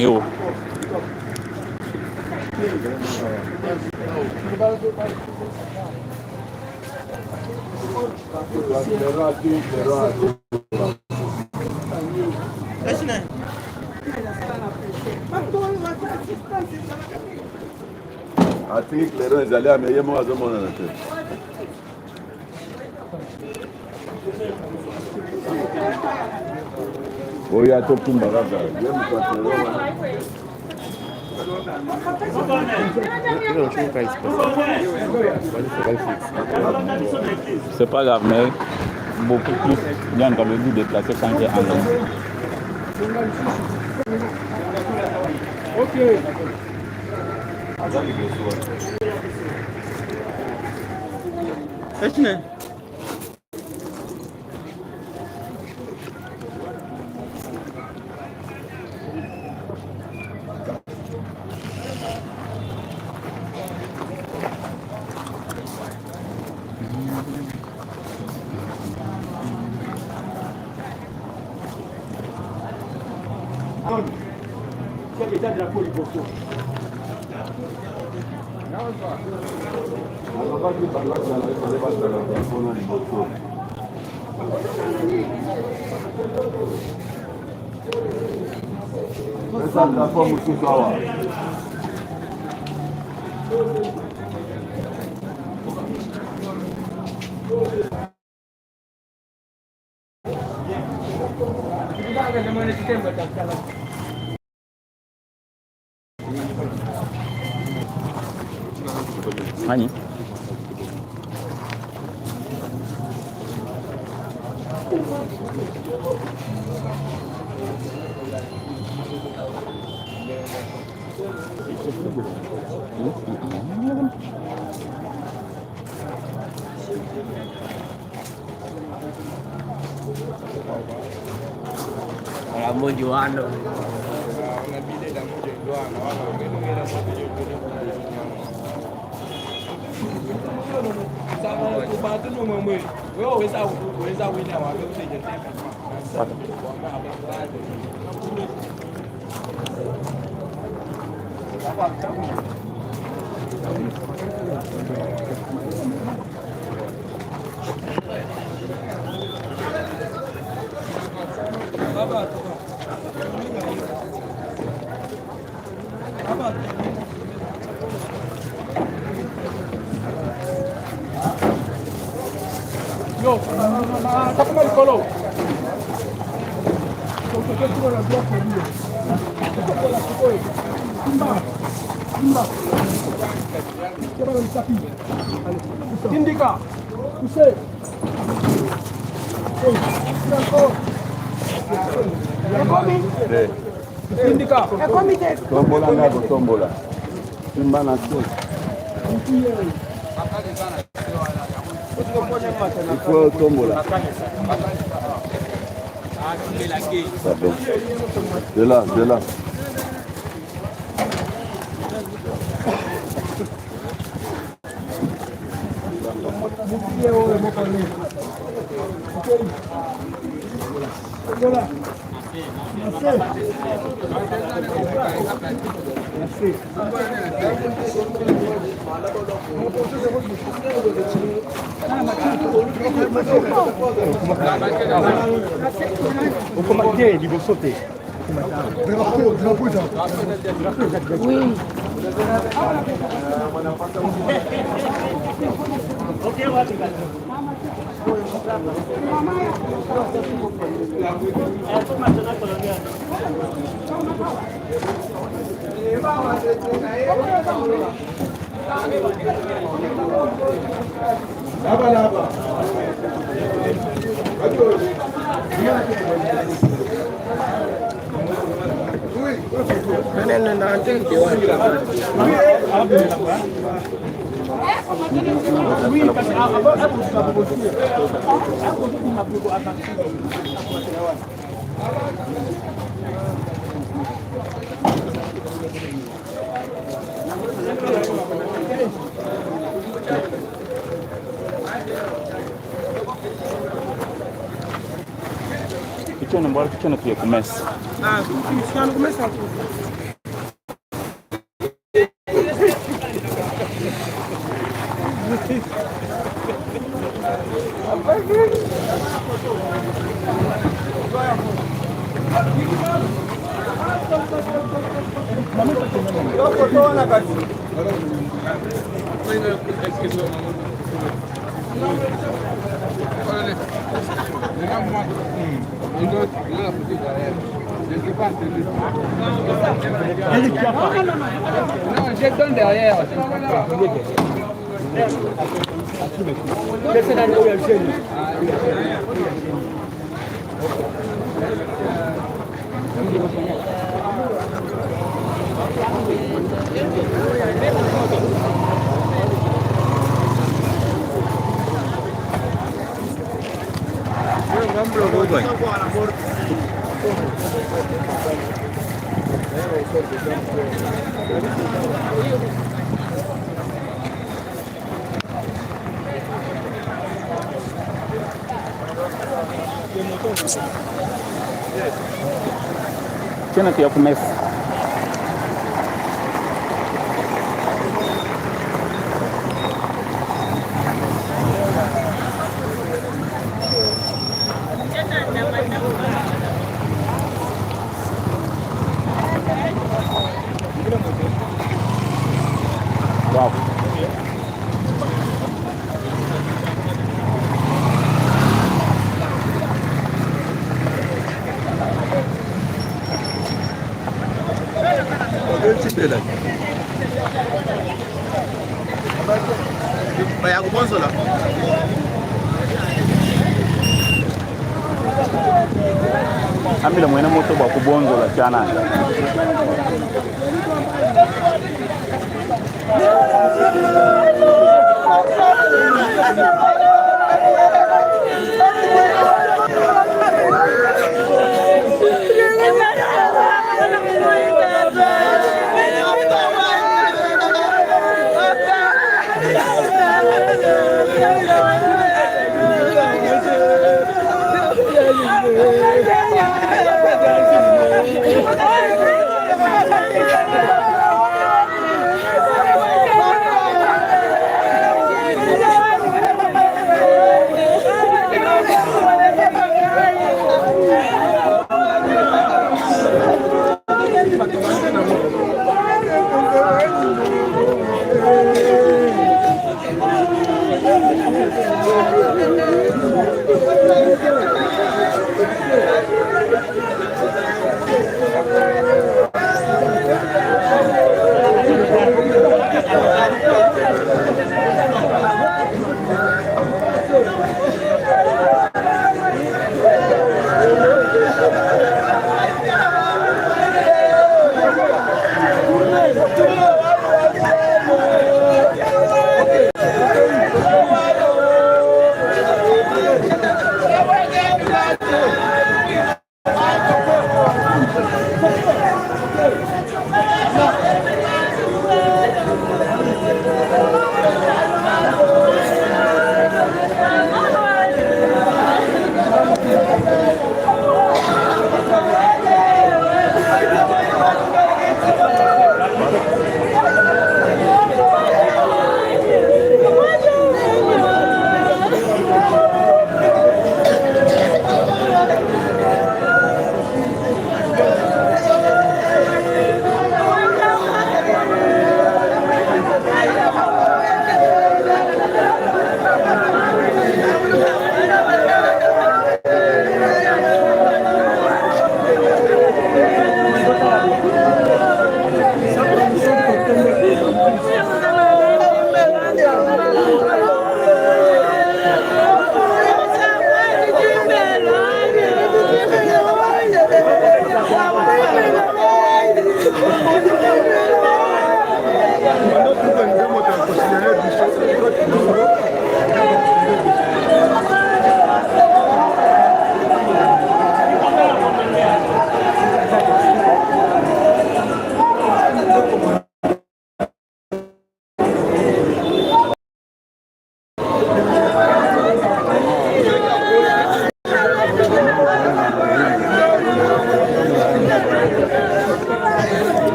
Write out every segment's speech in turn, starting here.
Eu. Atiki clairon ezali ame ye moko azomonana te. Oyo atokumba kaka ye moto ya clairon wana. C'est pas grave, mais beaucoup plus bien quand le dit déplacer quand j'ai un an. Ok. Alobaki bazala efale bazala drapeau na liboso. Pesa drapeau mosusu awa. Hani? Indika, poussez. Te. Indika. Tombola nga kotombola. Simba na se. Il faut tombola. Pardon. De là, de là. Pequeno, bora pequeno aqui, começa. Ah, começa. Non, je donne derrière. Tena tuya ku mesa. Wow. Ambila mwene moto bwa kubonzola chanana.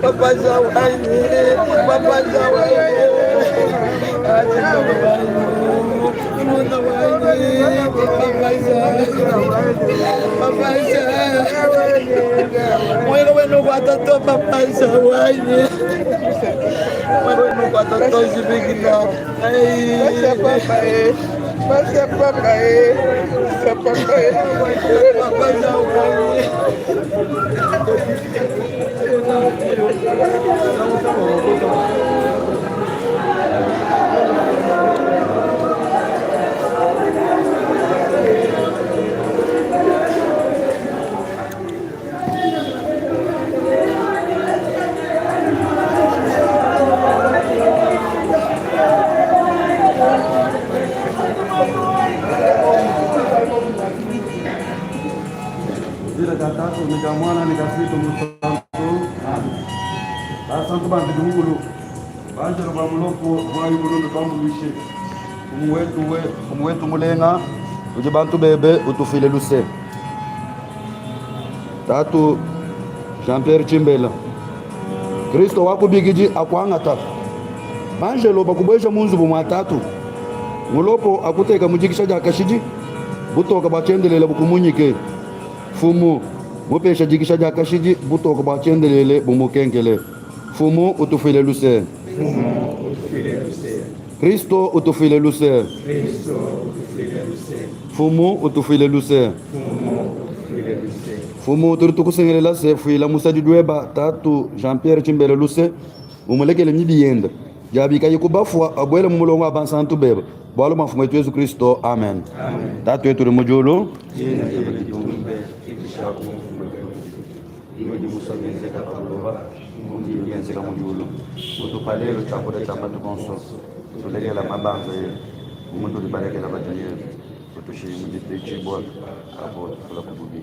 Papa Zawani, Tonton papa Zawaye. Tonton Jibigina. Papa Papa Zawaye. Zile za tatu ni za Mwana ni za Kristo Munsantu. Basantu bantu mukulu. Banjero ba muloko mwayi mulundu bamuluishe. Umuwetu we, umuwetu mulenga. Uje bantu bebe utufile luse. Tatu Jean-Pierre Chimbela. Kristo wakubigiji akwangata. Banjelo bakubwesha munzubu mwatatu. Mulopo akuteka mujikisha jakashiji. Butoka bachendelele bukumunyike. Fumu mupesha jikisha jakashiji butoka bachendelele bumukenkele. Fumu utufile luse. Kristo utufile luse. Fumu utufile luse. Fumu turi tukusengelela se fuila musadi dweba tatu Jean-Pierre Chimbele luse umulekele mibiyenda jabika yikubafwa abwele mumulongo abansantu beba bwalo mafumu etu Yesu Kristo amen. Tatu yetu uri mujulu utupalelo chakula cha matukonso tulekela mabanza yetu umuntu ulibalekela batu yetu utushimujitechibwa apo tufula kububi.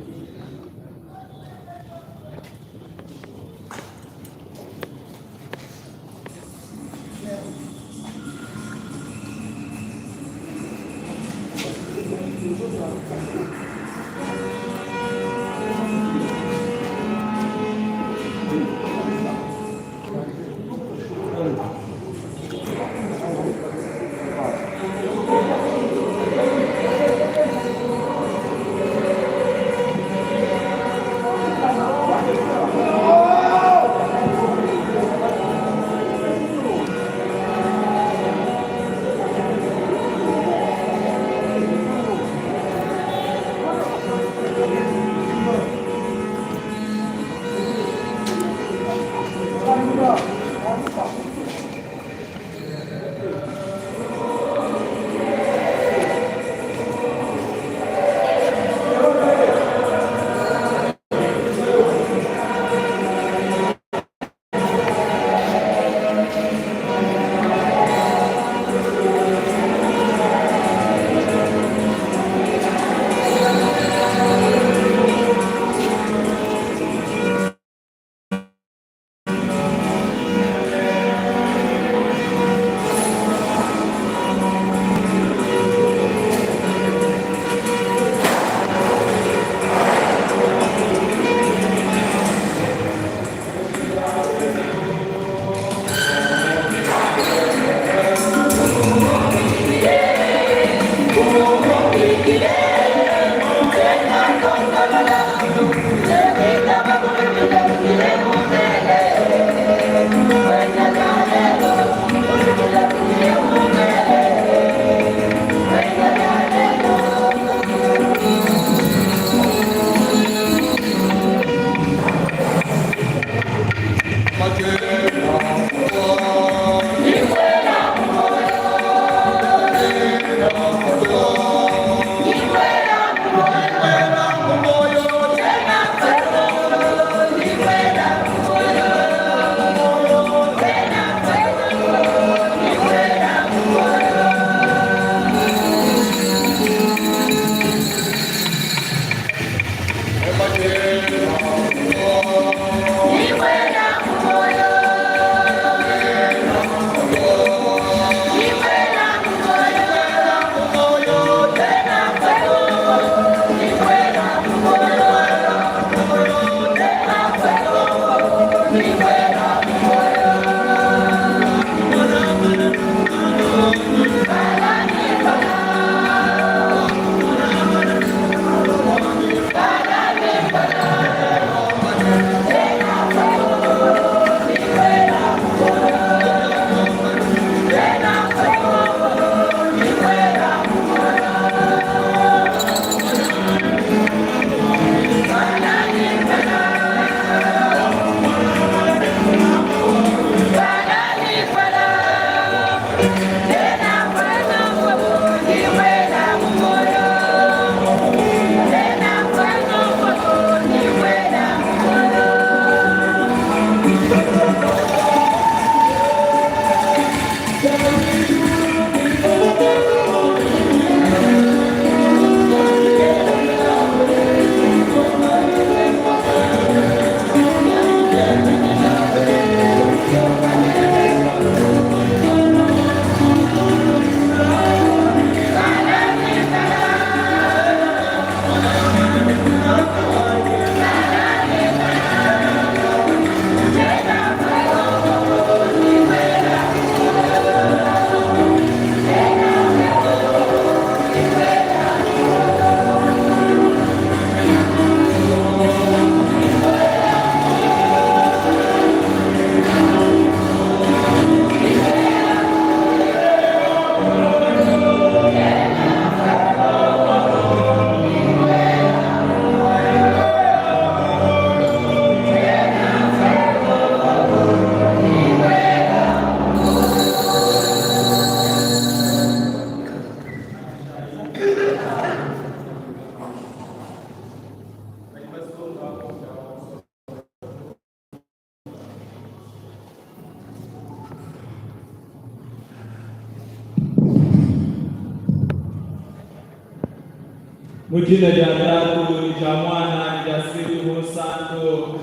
Mu dina dia Tatu ne dia Muana ne dia Spiritu Munsantu.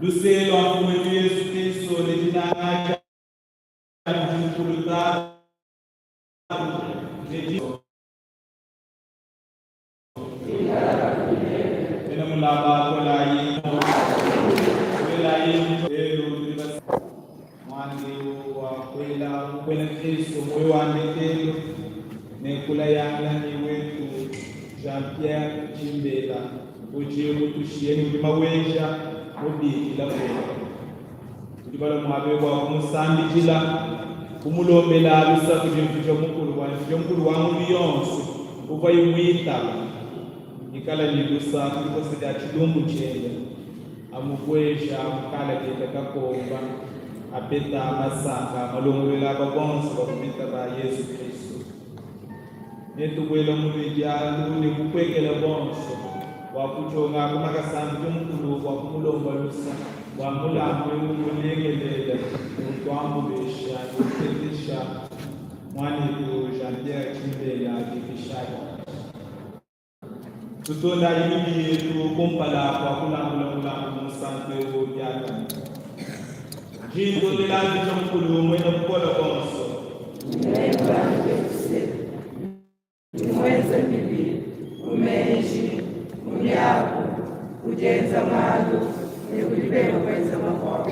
Luse lua Mfumu wetu Yezu Kristo ne dinanga dia Mvidi Mukulu Tatu ne di Bena mulaba kolayi kuelayi lelu tudi bas muanda eu wa kuela muena Kristo muoyo wa ndekelu ne kulayanganyi wetu Jean Pierre Tshimbela udi mutushiye ne udi Maweja mubikila kuende. Tudi balue muaba eu bua kumusambidila, kumulombela lusa kudi Mvidie Mukulu, bua Mvidie Mukulu wa ngulu yonsu uvuaye muitaba, ikala ne lusa ku dikosa dia tshilumbu tshiende, amubueja mu kala kende kakomba, apeta masanka malongoluela aba bonsu bavua bitaba Yezu Kristu. Netubuele mu luidi alu ne bupuekele buonso bua kutshionga ku makasa a Mvidi Mukulu bua kumulomba lusa bua mulambu eu mulengelele utuambuluisha ne upetesha muanetu Jean-Pierre Tshimbela dikisha. Tutondayi mibi yetu kumpala kua kulambula mulambu munsantu eu biakane. Ndi ndondela Mvidi Mukulu muena bukole buonso. Ndi muenze mibi ku meji, ku miaku, ku dienza malu ne ku dibenga kuenza makuabu.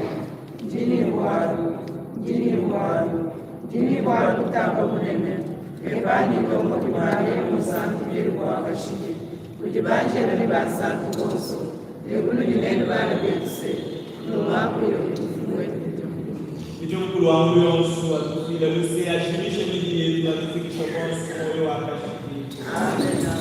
Ndi ne bualu, ndi ne bualu, ndi ne bualu butamba bunene. Ke pandi ndomba kudi Mariya Munsantu Bielu bua kashidi, kudi banjelo ne bansantu bonso, ne kunudi nenu bana betu se, nungakuile kudi Mfumu wetu Mvidi Mukulu. Mvidi Mukulu wa ngulu yonsu atufuile luse, ajimishe mibi yetu, atufikishe bonsu ku muoyo wa kashidi. Amena.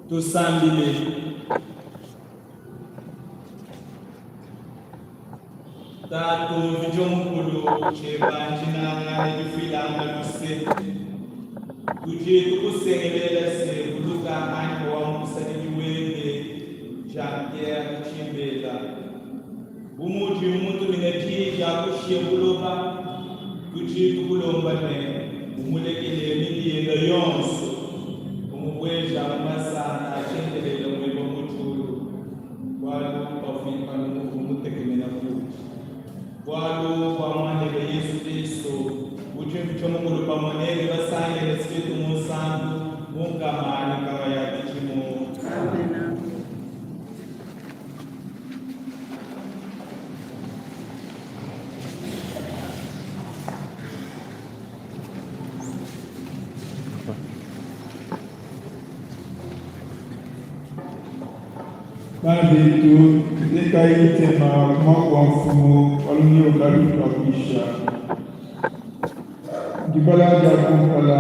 Tusambile. Tatu Mvidi Mukulu, tshieba ndinanga ne difuilangana luse. Tudi tukusengelela se vuluka anyima wa musadidi webe Jean-Pierre Tshimbela. Bu muudi mumutumine diyi dia kushiya buloba, tudi tukulomba ne, umulekele mibi yende yonso, umubueja mu masanka a tshiendelele muebe mu diulu, bualu pavuiye panu uvua mutekemena kuudi. Bualu bua Muanebe Yezu Kristo. Udi mukulu pamue nebe basange ne Spiritu Munsantu mu nkama ne nkama ya bidimu. Amen. Bana betu, tutekayi ntema ku muaku wa Mfumu wa lumingu lukadi lutuakuisha. Dibala dia kumpala,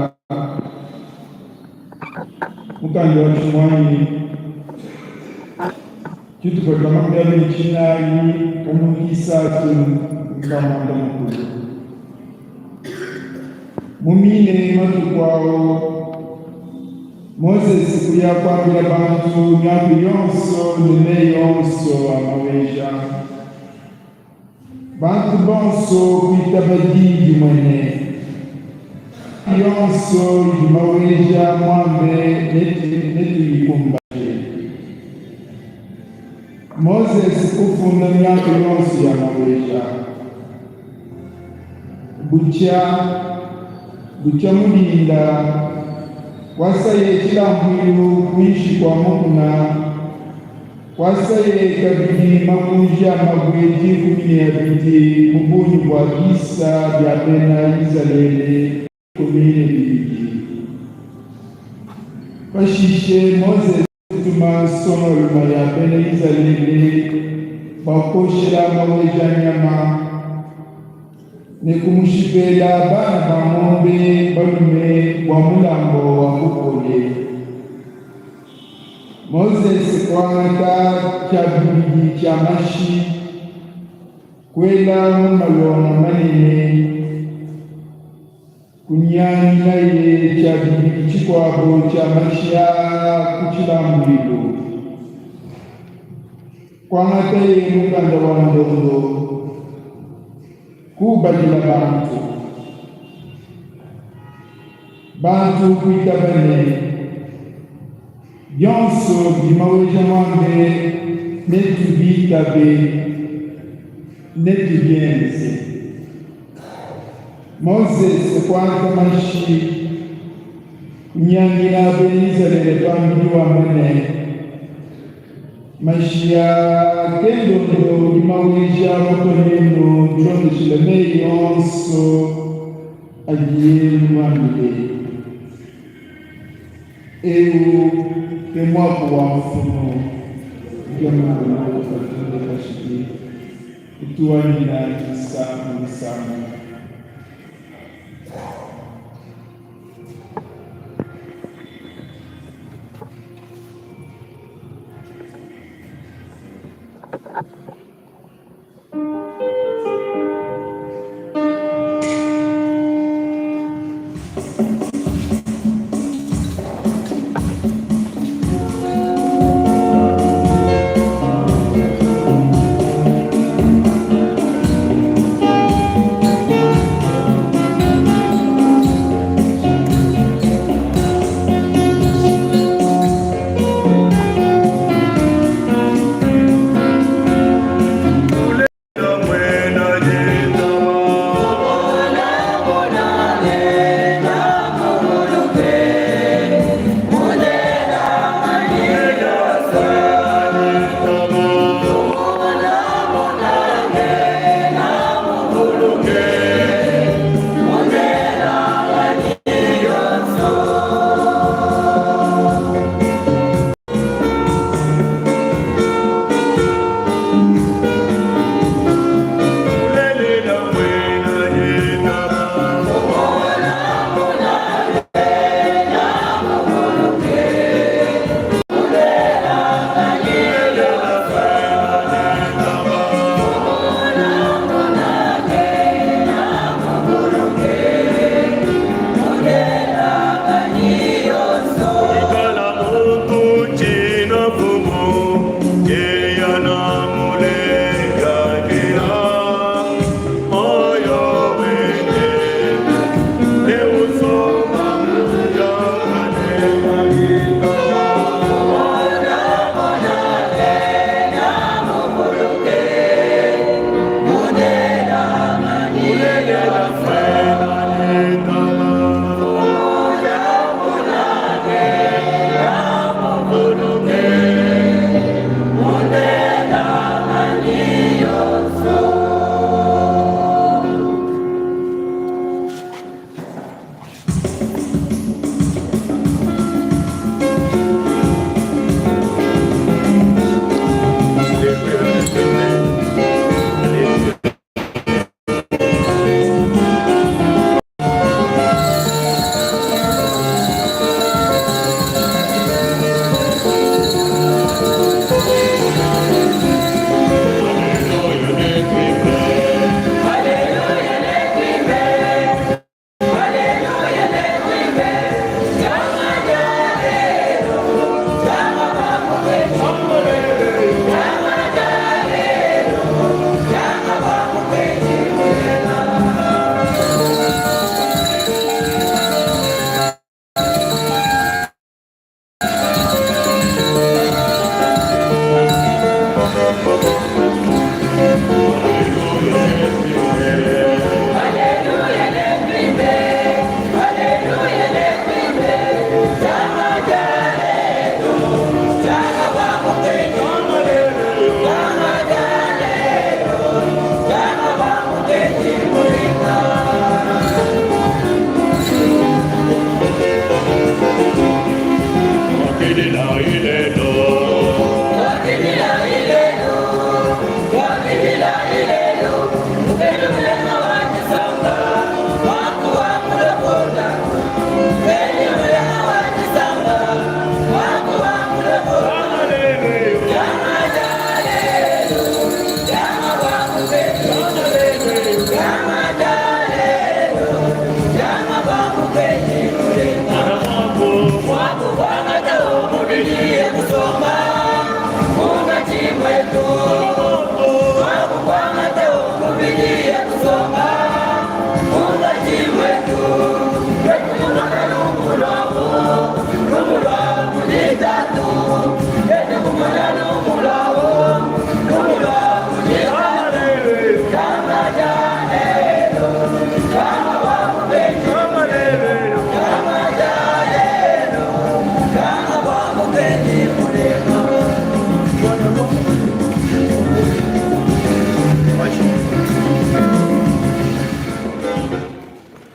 mukanda wa Tshimuangi, tshitupa tshia makumi abidi ne tshinayi kanungu kisatu ka muanda mukulu. Mu mine matuku awu, Mozese kuya kuambila bantu miaku yonso ne meyi onso a Maweja. Bantu bonso kuitaba diyi dimue ne, Yonso idi Maweja muambe netuyikumbaje. Mozese kufunda miaku yonso ya Maweja. Butshia, butshia mu dinda, kuasaye tshilambuilu kuinshi kua mukuna, kuasaye kabidi makunji a mabue dikumi ne abidi mu bungi bua bisa bia bena Izalele 12. Pashishe Mozese kutuma nsongalume ya bena Izalele bua kuoshela Maweja nyama ne kumushipela bana ba ngombe balume bua mulambo wa bupole. Mozese kuangata tshia bibidi tshia mashi, kuela mu malonga manene. Kunyangilaye tshia bibidi tshikuabo tshia mashi aa ku tshilambuilu. Kuangataye mukanda wa ndondo, kuubadila bantu. Bantu kuitaba ne, Bionso bidi Maweja muambe netubitabe, netubienze. Mozese kuangata mashi, kunyangila bena Izalele pambidi wamba ne, Mashi aa ke ndondo udi Maweja mutue nenu bilondeshile meyi onso adiye munuambile. Eu ke muaku wa Mfumu, Mvidi Mukulu atunde kashidi. Kutuanyina misangu ne misangu.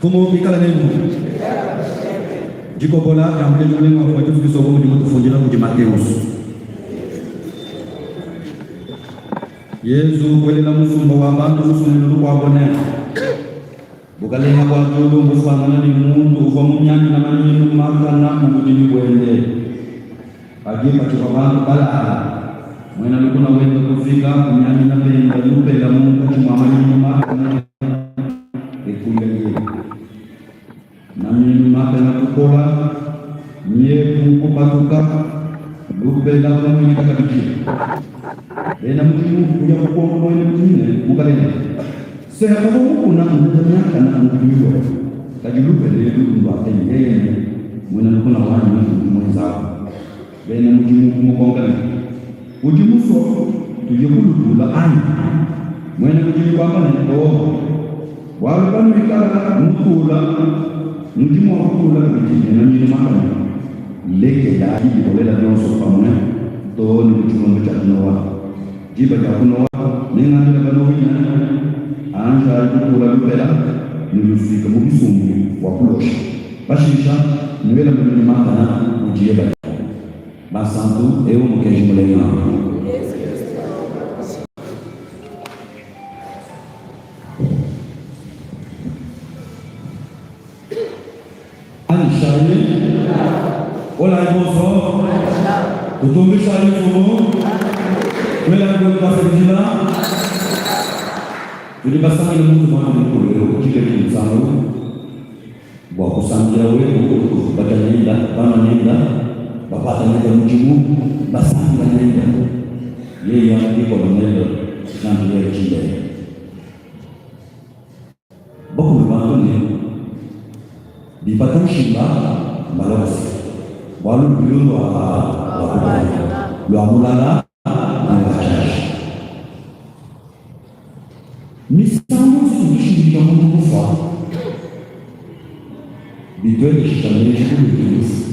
Mfumu ikala nenu. Dikopola dia Mukenji Mulenga wa Mfumu Yesu Kristo bu mudi mutufundila kudi Mateus. Yezu kuelela musumba wa bantu lusumuinu lukuabo ne, Bukalenga bua diulu mbufuangana ne muntu uvua mumiamina mamiinu makana mu budimi buende. Kadi patshivua bantu balala, muena lukuna wende kufika, kumiamina pende lupela munkatshi mua mamiinu makane e kuyaye. Mamiinu makane kukola, miepu kupatuka, lupela kumueneka kabidi. Bena mudimu kuya kukonka muena mudimu ne, Mukalenge, se uvua mukuna mbuta miakane mu budimi buebe, kadi lupela elu ndua penyi? Yeye ne, Muena lukuna wanyi udi muenzaku. Bena mudimu kumukonka ne, Udi musue tuye kulutula anyi? Muena mudimu kuamba ne, Too, bualu panuikala nutula, nudi mua kutula kabidi ne mamiinu makane. Lekelayi bikolela bionso pamue too ne ku tshikondo tshia kunowa. Diba dia kunowa, nengambile banowi ne, Anjayi kutula lupela ne lusuike mu bisumbu bua kulosha. Pashisha nuele mamiinu makana mu dieba diawu. Bansantu, eu mmukenji mulenga. Anyishayi, olayi bonso, tutumbishayi Mfumu, tuelayi buenu tuasakidila. Tudi basangile muntu muana mukulu eu diba edi musangu bua kusambila wetu badia nenda, banua nenda, bakuata nenda mudimu, basambila nenda. Yeya ndi colonel Jean Pierre Tshindela. Bakulu bantu ne bipata nshinga mbalabase, bualu lubilu ndua lua kubanya, lua mulala ne lua tshiashi. Misangu itu tushindika muntu kufua, bitueleshisha meji ku luetu lufu.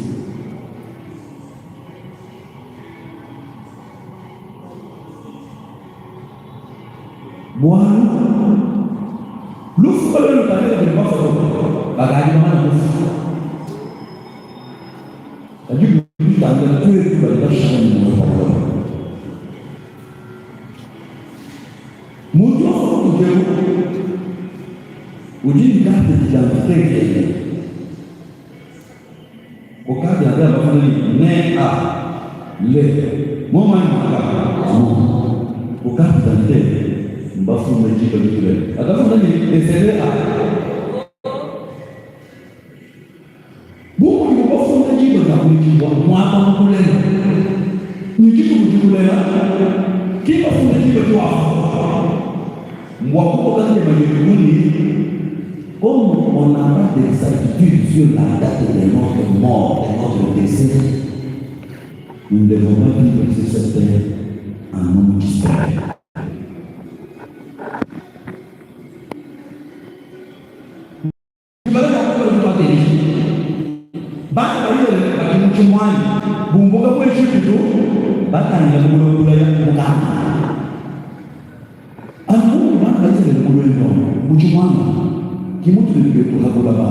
Bualu lufu kaluena lutangila badi bafua to, bakadi bamane kufua. Kadi ludi lutangila tuetu badi bashala ne muoyo pa buloba. Muntu yonso kutudi eu udi ne carte d'identité yende. Ku carte d'identité bafunda ne ne a le momanya maka mu ku carte d'identité mbafunda diba ditulele bakafunda ne décédé a bu mudibu bafunda diba dia kuledibua muaba mukulela ne dituku dikulela ki bafunda diba diwafua mbua kukoka ntema yetu kuni Comme on n'a pas d'exactitude sur la date de notre mort, de notre décès, nous ne devons pas vivre sur cette terre en homme disparu. Bana ba Izalele badi mu tshimuangi bumbuka mu Ejipitu batangila mu buloba bulaya mu Kanana. Anu bu muvua bana ba Izalele mu luendu amu mu tshimuangi, ke mutudi tuetu ha bulaba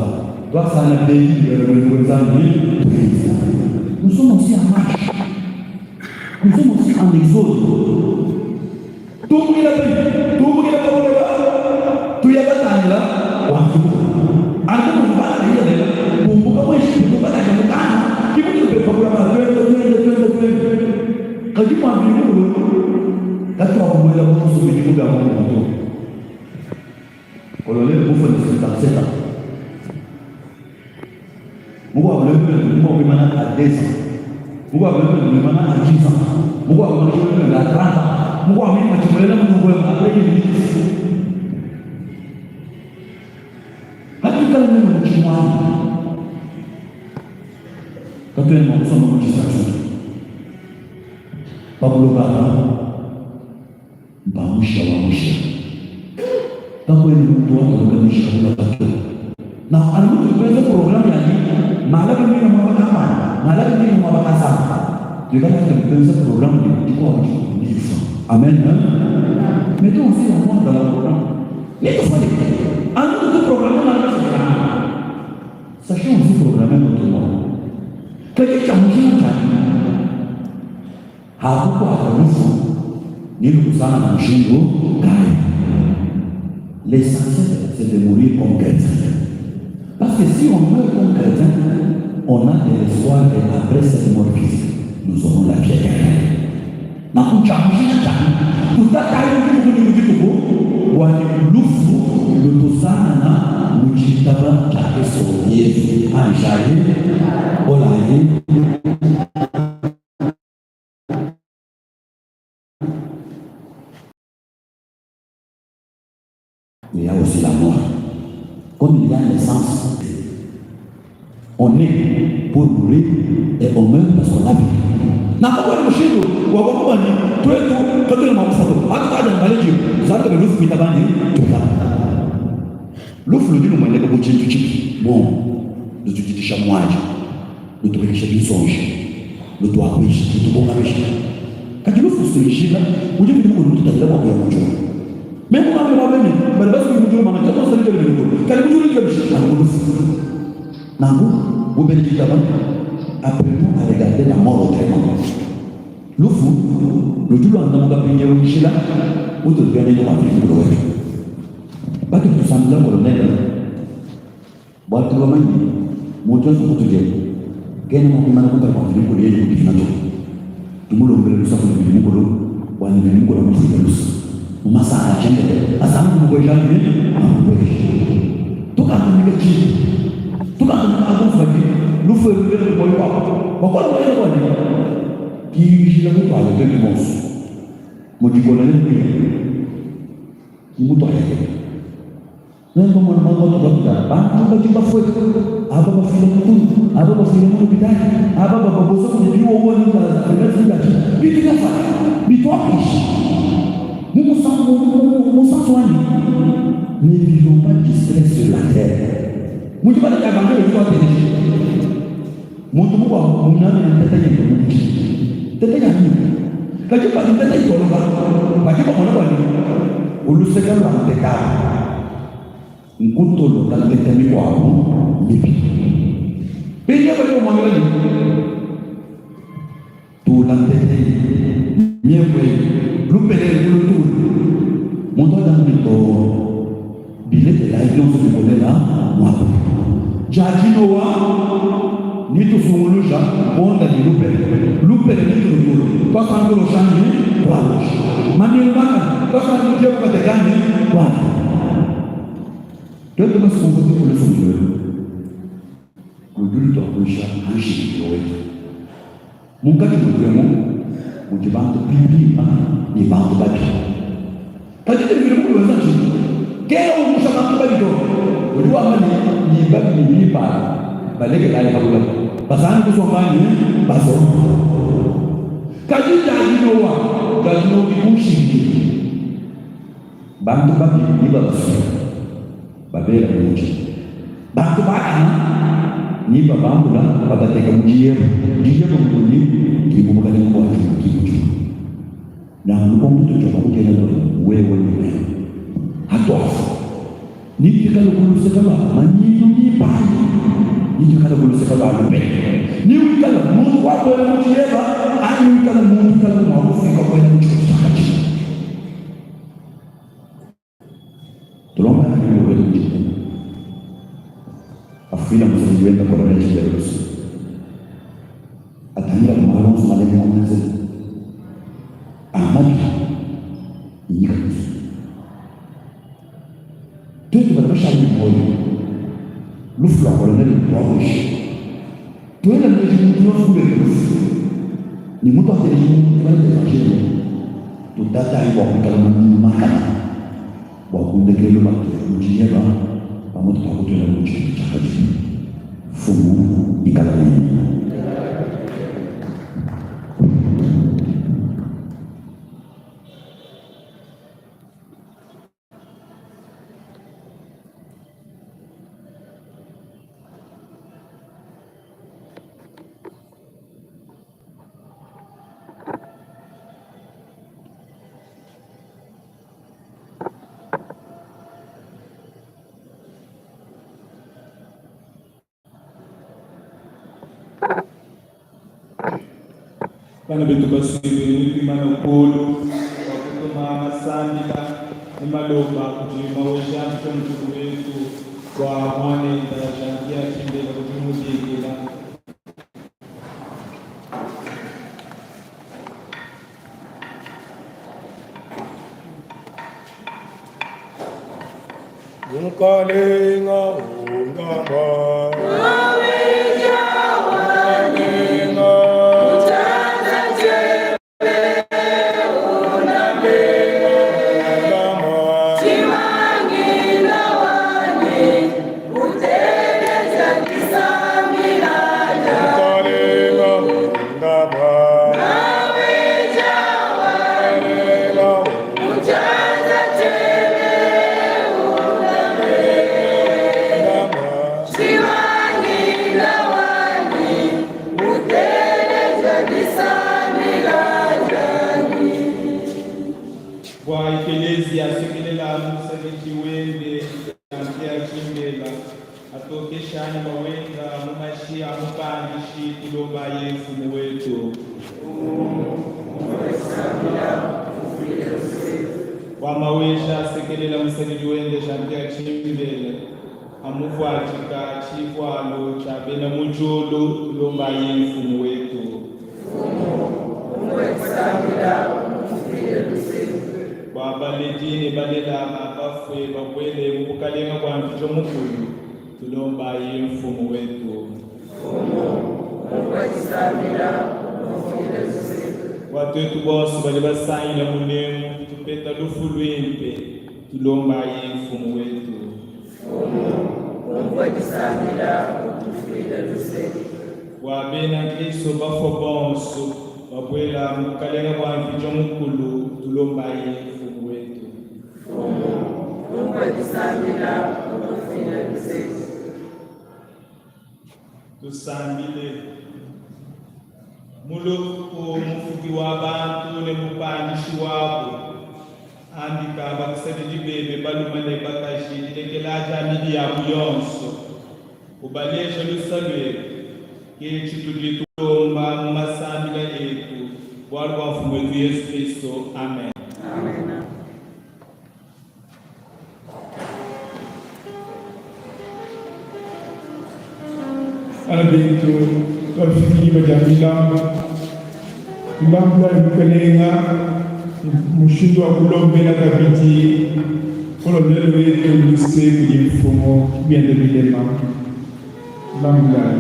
tuasangana benyi ne bena luendu lua Nzambi tuenza. Nous sommes aussi en marche. Nous sommes aussi en exode. Tumbukila penyi? Tumbukila pa buloba tuya batangila kua nzubu. Anu bu muvua bana ba Izalele bumbuka mu Ejipitu bakaya mu Kana, ke mutudi petu pa bulaba tuenda, tuenda, tuenda, tuenda. Kadi mua Mvidi Mukulu katuakubuela mu nzubu idibu bia muomumue to. Kolonele mufue ne 77 ans. Mukuabu lelu udi mua kuimana à 2 ans. Mukuabu lelu udi kuimana à 10 ans. Mukuabu lelu à 30 ans. Mukuabu mimi machimulela Mungu après que Hatukala mimi muchimwana. Katuena mua kusomba mu tshisatu pa buloba apa mpa musha wa musha kakuena muntu wakoloka musha buloba to na anu mutu tuenza programme yani malaka mina mwaba kampani malaka mina mwaba kasanga tuikala tuenza programme dikuabu dikufu amen hein? Mettons aussi la moi dans la programme. Nitufanye anu tutu programme na. la même autre mort. Kadi tshia mushinga tshianyi hakukuata lufu ne lukusangana mushindu kayi? L'essentiel c'est de mourir comme chrétien. Parce que si on meurt comme chrétien, on a de l'espoir et après cette mort physique, nous aurons la vie éternelle. Nanku tshia mushinga tshianyi tutatayi dituku ne ku dituku bua ne lufu lutusangana mu tshitaba tshia Kristo Yezu. Anyishayi, bolayi. Il y a aussi la mort. Comme il y a naissance, on est pour mourir et on meurt parce qu'on a vécu. Nanku bua mushindu wa kuamba ne tuetu katuena mua kufua to, hatukaja ne baleji zaka ne lufu kuitaba ne tuitaba. Lufu ludi lumueneka bu tshintu tshibi bu lutudidisha muadi, lutubekesha binsonji, lutuakuisha, lutubungamija. Kadi lufu si njila udi Mvidi Mukulu mututadila bua kuya mu diulu. Meme muambe muaba ne, badi basue mu diulu manga tshia konso ne mikolo, kadi mu diulu dikabisha anu ku lufu. Nanku, bu bena ditaba, apprenons à regarder la mort autrement. Lufu ludi luandamuka mpindieu njila utudi tuya nende kua Mvidi Mukulu wetu. Patudi tusambila kolonele, bualu tudi bamanye ne, muntu yonso kutudi kena mua kuimana kumpala kua Mvidi Mukulu yeye kudifila to. Tumulombele luse kudi Mvidi Mukulu, bua ne Mvidi Mukulu amufuile luse mu masanka a tshiendelele. Asange kumubueja ne amubueje. Tukankamike tshintu, tukankamike bantu bonso badi lufu elu luele ku muoyo wabu bua kualua bua ne ki njila mutuale tuetu bonso mu dikolele kuya ki mutuale tuetu. Nuenu bamona malu atu atuta, bantu badi bafue, aba bafuile mu tulu, aba bafuile mu lupitadi, aba bababoza kudi biwowo ne nzala, bitu biafua bituakuisha mu musansu wanyi. Ne vivons pas distraits sur la terre. Mu dibala dia Evangile tuateleja muntu mukuabu munamina nteta yende mu budimi. Nteta ya nyuma. Kadi padi nteta itoloka, badi bamona bua ne uluseke lua nteta alu nkutoloka nteta mikuabu mibi. Mpindieu badi bamuambila ne, Tula ntete eyi, miepu eyi, lupele elu lutule. Muntu adi ne too, bilekelayi bionso bikolela muaba. Dia dinowa ni tusunguluja mponda ne lupele, lupele ni tulutulu, tuasankulosha ne tualosha. Maminu makane, tuasankuluje kubateka ne tualosha. Tuetu basunguluke ku lufundu elu, ludi lutuambuluisha ha nshikidilu wetu. Munkatshi muetu emu mudi bantu bimpe ne bantu babi. Kadi tshidi Mvidi Mukulu wenza ntshinyi? Kena umusha bantu babi to. Udi wamba ne, Ni babi ni bimpe aba, balekelayi pa buloba, basange kusomba anyi basomba. Kadi dia dinowa, dia dinowa udi ku nshikidilu. Bantu babi nebabafile, babela mu mutshi. Bantu bakane nebabambula, babateka mu diyeba. Diyeba mmunyi? Ki mu bukalenga bua diulu, ki mu diulu. Nanku lukonko lutudi tuamba kukela lua ne, wewe ne meme, hatuafua, netuikale ku luseke lua manyinu mimpe anyi netuikale ku luseke lua lupele? Newikale muntu wa kuela mu diyeba anyi newikale muntu wikala mua kufika kuela mu tshikutu tshia katshi? Tulomba Nyuma wetu mudimu afuila musadidi wenda Colonel Tshibela luse, atangila ku malu onso malenga amuenzela a mabi ne nyika yonso. Tuetu badi bashale ne muoyo, lufu lua Colonel lutuambuluishe. Tuela meji muntu yonso kulele lufu ne mutuateleji muntu dibala dia Evanjeliyo. Tutatayi bua kuikala mu makane bua ku ndekelu batuele mu diyeba pamutu pa kutuela mu tshikutu tshia kadilu. Mfumu ikala nenu. Bana betu basuibile nituimana kulu bua kutuma masambila ne malomba kudi Maweja-Nangila mutuku wetu bua muanenda Jean-Pierre Tshimbela kudi mubikila. Mukalenga undama. Mukalenga. Mukalenga undama. Mukalenga. Bua ekelezia asekelela musadidi wende Jean-Pierre Tshimbela atokesha anyima wenda mu mashi a mupandishi tulomba ye mfumu wetu. Bua Maweja asekelela musadidi wende Jean-Pierre Tshimbela amuvuadika tshivualu tshia bena mu diulu tulomba ye mfumu wetu. Bua baledi ne balela ba bafue babuele mu bukalenga bua Mvidi Mukulu tulomba ye mfumu wetu. Bua tuetu bonso badi basangila munemu tupeta lufu luimpe tulomba ye mfumu wetu. Bua bena Kristo bafua bonso babuela mu bukalenga bua Mvidi Mukulu tulomba ye mfumu wetu. Tusambile muluku mufuki wa bantu ne mupandishi wabu andika bakusadidi bebe balume ne bakaji dilekela dia mibi yabu yonso ubaleja lusa luebe ke tshitudi tulomba mu masambila etu bualu bua mfumu wetu Yesu Kristo amen. Bana betu, tuafiki diba dia milambu. Tulambula ne Mukalenga mushindu wa kulombela kabidi kolonele wetu luse kudi Mfumu biende bilema. Lambulayi.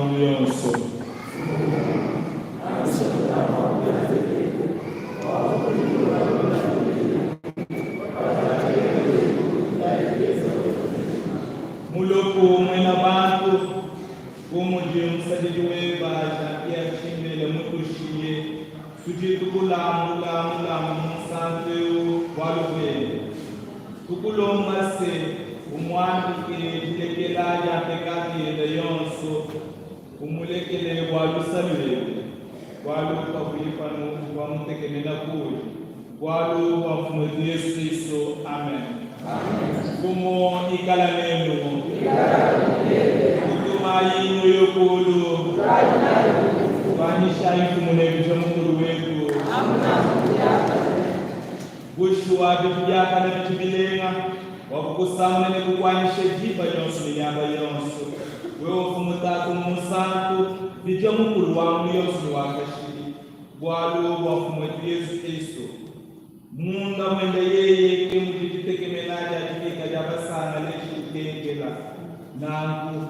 ngulu yonso. Mulopo muena bantu bu mudi musadidi weba Jean-Pierre Tshimbele mutushiye, tudi tukulambula mulambu munsantu eu bualu buende. Tukulomba se umuambike dilekela dia mpekatu yende yonso, umulekele bua lusa luebe, bualu kavuyi panu uvua mutekemena kuudi. Bualu bua Mfumu wetu Yesu Kristo. Amen. Mfumu ikala nenu. Tutumayi muoyo kulu. Tuanyishayi Mfumu ne Mvidi Mukulu wetu. Bushuwa bidi biakane bidi bilenga bua kukusamuna ne kukuanyisha diba dionso ne miaba yonso, wewe Mfumu Tatu Munsantu, Mvidie Mukulu wa ngulu yonso ne wa kashidi, bualu bua Mfumu wetu Yezu Kristo. Munda muende yeye ke mudi ditekemena dia dibika dia basangale ditukenkela. Nanku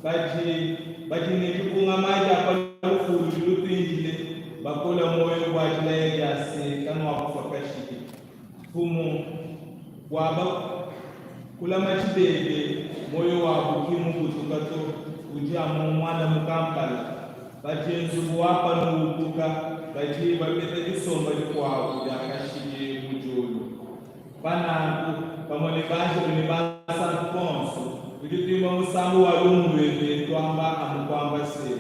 badi badi ne dibungama dia pa lufu ludi lutuindile bakola muoyo bua dilaya dia se, kanuakufua kashidi. Mfumu, bua bakulamatshi bebe, muoyo wabu ki mmubutuka to, udi amu muana mu kampala. Padi nzubu wa panu ubutuka, badi bapeta disomba dikuabu dia kashidi mu diulu. Pa nanku, pamue ne banjelu ne bansantu bonso, tudi tuimba musambu wa lumu luebe tuamba amu kuamba se.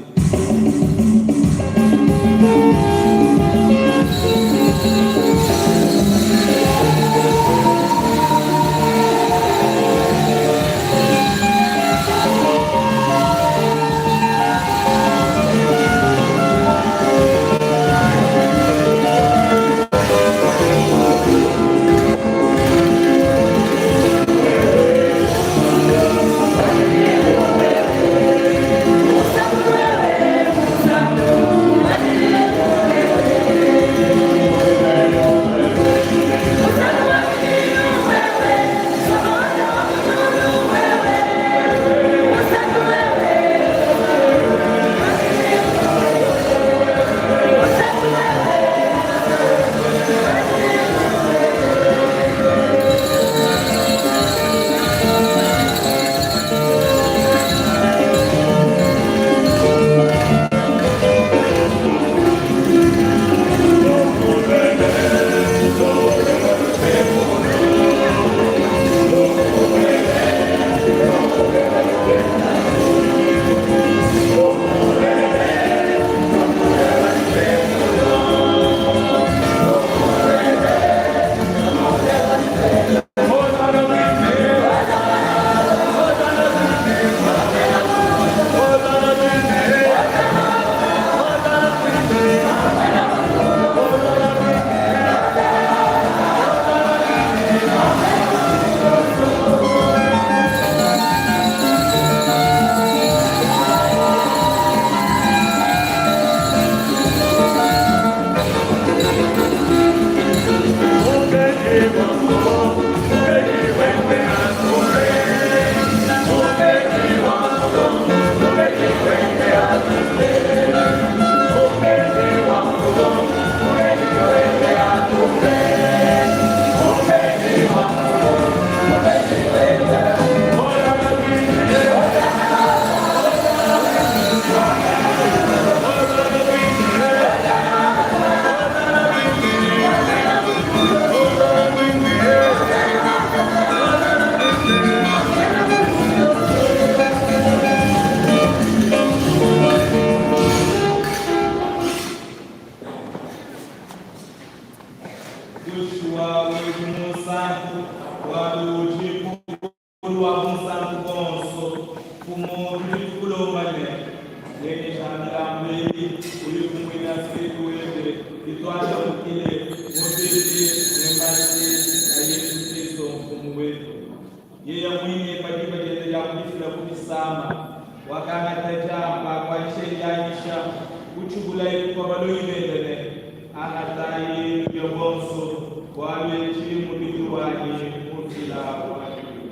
Bushuwa udi munsantu, bualu udi mukulu wa bunsantu buonso. Mfumu, tudi tukulomba ne, lengeja milambu eyi, uyipumuina spiritu webe, ituandamukile mubidi ne mashi a Yezu Kristo Mfumu wetu. Yeye muine pa diba diende dia kudifila ku bisama, wakangata diampa, kuanyishaye dianyisha, kutshibulaye kupa balongi bende ne, Angatayi nudie bonso, bualu etshi mmubidi wanyi mufila bua nuenu.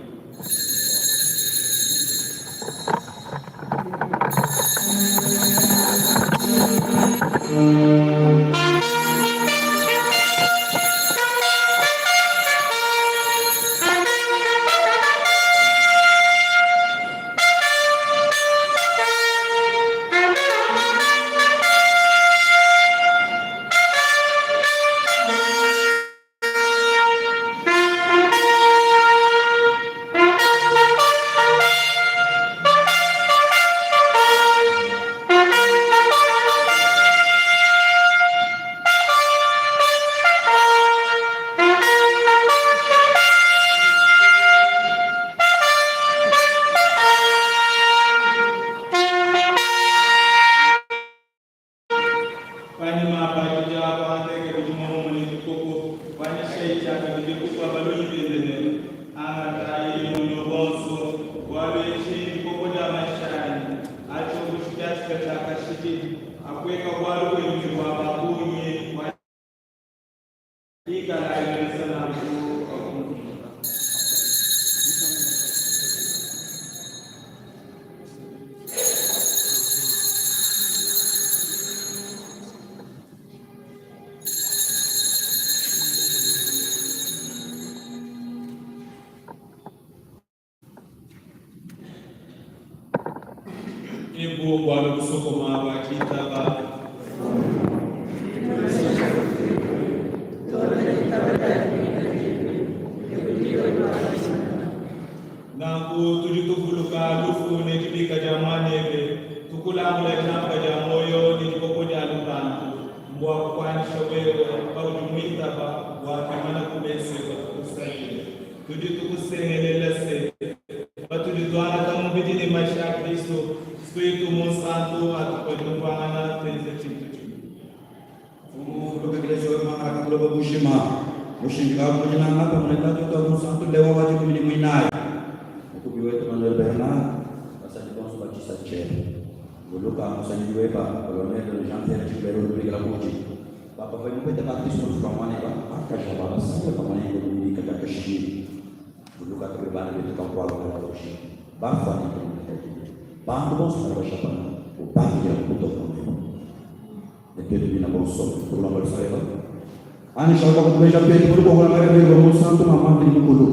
tshia kashidi akweka bwalu bwenu ne bwa ba bungi bwa ikalayi wenza nanku pa kumvuluka. Ebu bwalu busokoma bwa tshitaba. Nanku tudi tuvuluka lufu ne dibika dia Muanebe, tukulambula diampa dia muoyo ne dikopo dia lupandu, mbua kukuanyisha wewe paudi muitaba bua tuimana ku mesu eba tukusakile. Tudi tukusengelela se, patudi tuangata mubidi ne mashi a Kristo, Spiritu Munsantu atupe diumvuangana tuenze tshintu tshimue. Mfumu, vuluka ekleziya webe muangala pa buloba bujima, mushindika ku dinanga pamue ne Tatu wetu wa Munsantu Leon wa dikumi ne muinayi, Mukubi wetu Manuel Bernard, basadidi bonso ba tshisa tshiebe. Vuluka musadidi weba, Colonel Jean-Pierre Tshibelo udi upingila kudi. Papa uvua mupete batismo lufu lua muaneba, bakaji aba basangile pamue nende mu dibika dia kashidi. Vuluka kabidi bana betu bakuabu badi bakaji bafua ne badi bikadile. Bantu bonso badi bashala panu, ubangila ku butoke buebe. Ne tuetu bine bonso tukulomba lusa lueba. Anyisha bua kutubeja petu mu lukonko lua Maria Vierge Munsantu, Mama Mvidi Mukulu.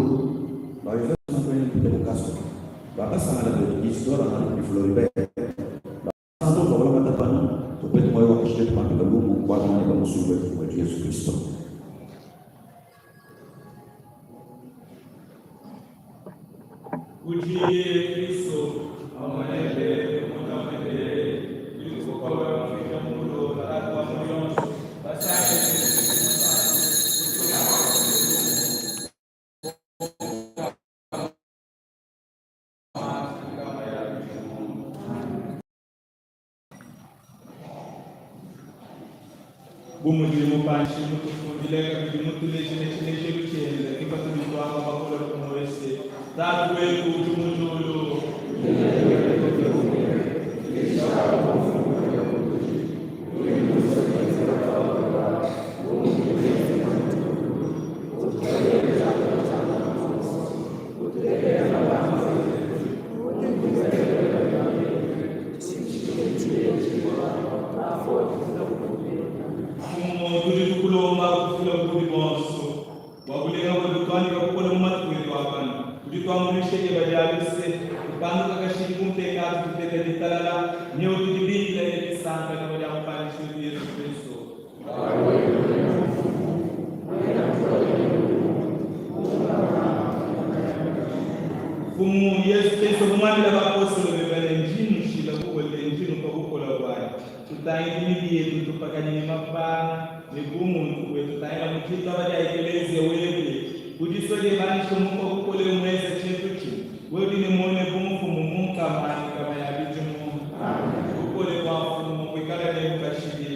Ba Joseph Santu Mpite Bukaso, bakasangana betu Isidore Henri kudi Floribert. Bantu bavua balamata panu, tupete muoyo wa kashidi tupatuka lumu bualu muanebe musungula wetu wetu Yesu Kristo. Kudi Kristo pamue nebe munda muebe tudi tukukola mufika mukulu Tatu wa mu yonso basange. Bu mudi Mupandishi mutufundile kabidi mutuleje ne tshilejelu tshiende, ke patudi tuamba bakole ku muoyo se, Tatu wetu udi mu diulu. Mfumu, tudi tukulomba kufila bukubi buonso bua bulenga buebe tuandika bukole mu matuku etu a panu. Tudi tuambuluisha dieba dia luse, tupanduka kashidi ku mpekatu, tupeta ditalala ne utudibikila ne disanka dibua dia Mupandishi wetu Yezu Kristo. Mfumu Yesu Kristo kumwambila bapostolo bebe ne, Ndi nnushila bukole, ndi nnupa bukola buanyi. Tutangidi mibi yetu, tupakanye ne mapanga ne bumuntu buetu. Tangila mu ditaba dia Ekeleziya webe, ku disua diebe anyisha umupa bukole, umuenze tshintu tshimue. Wewe udi ne muoyo ne bumfumu mu nkama ne nkama ya bidimu. Bukole bua Mfumu buikale nenu kashidi.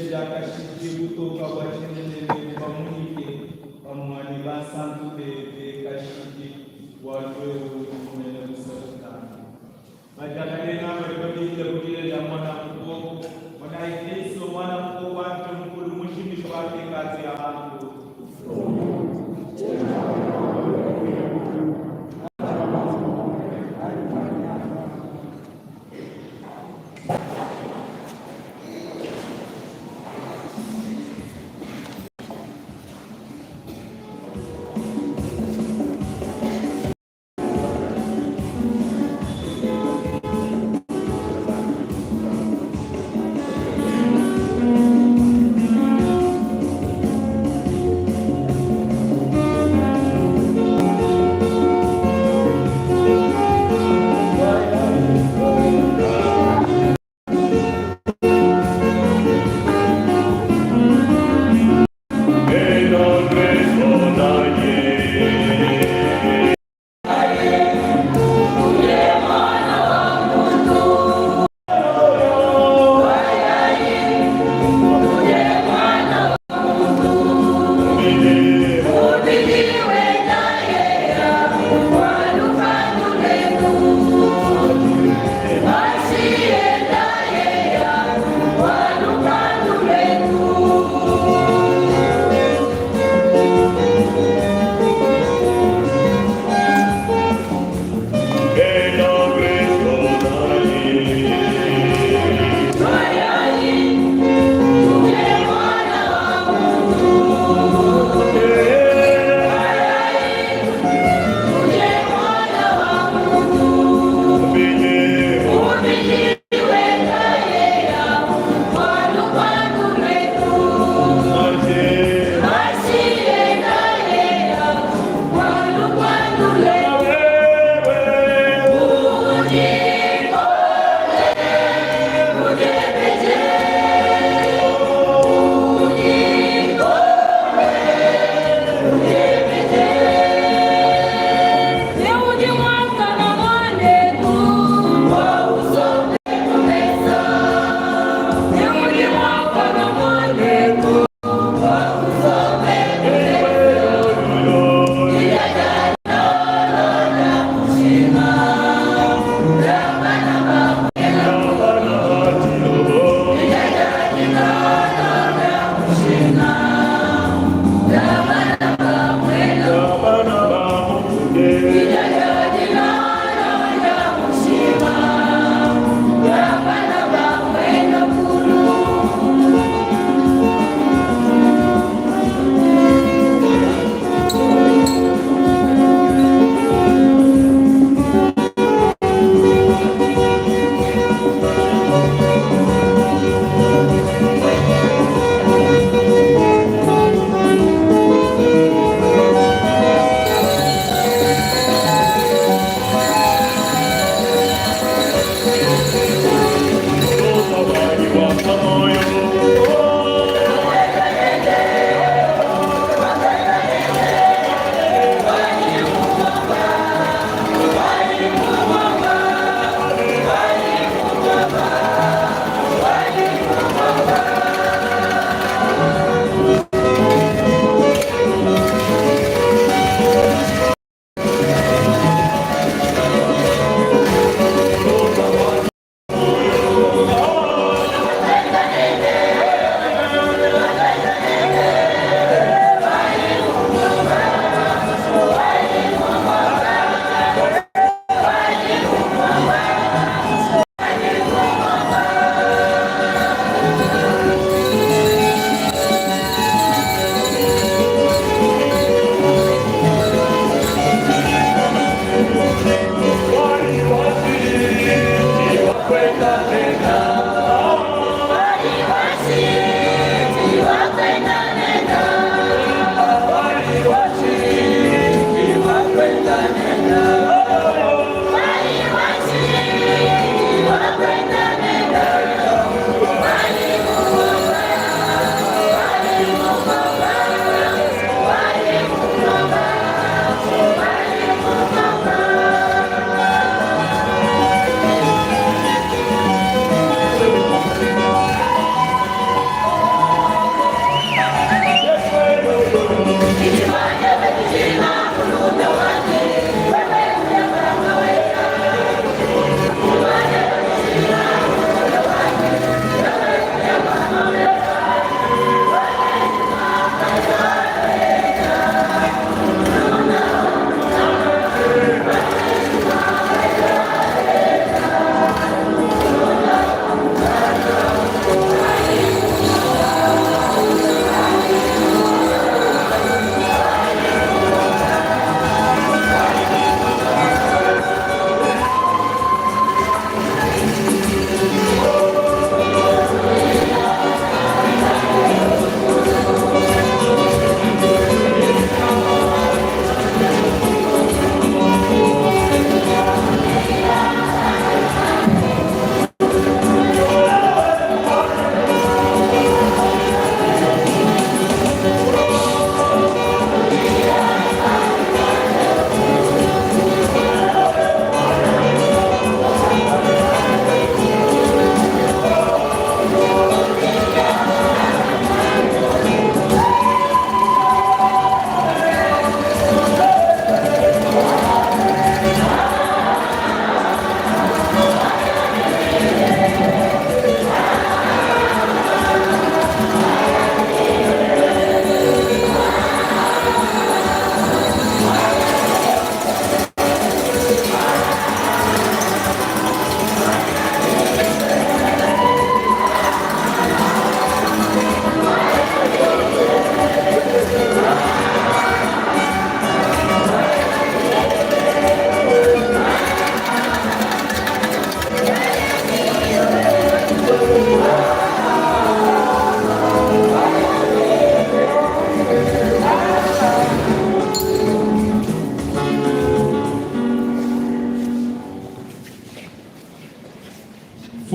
dia kashidi, butoka bua tshiendelele bubamunyike pamue ne bansantu bebe kashidi, bualu wewe udi muena luse lutambe. Badiakalenga badi babikila ku dina dia Muana wa Mukoko. Monayi Kristo, Muana wa Mukoko wa Mvidi Mukulu, mujimiji wa mpekatu ya bantu.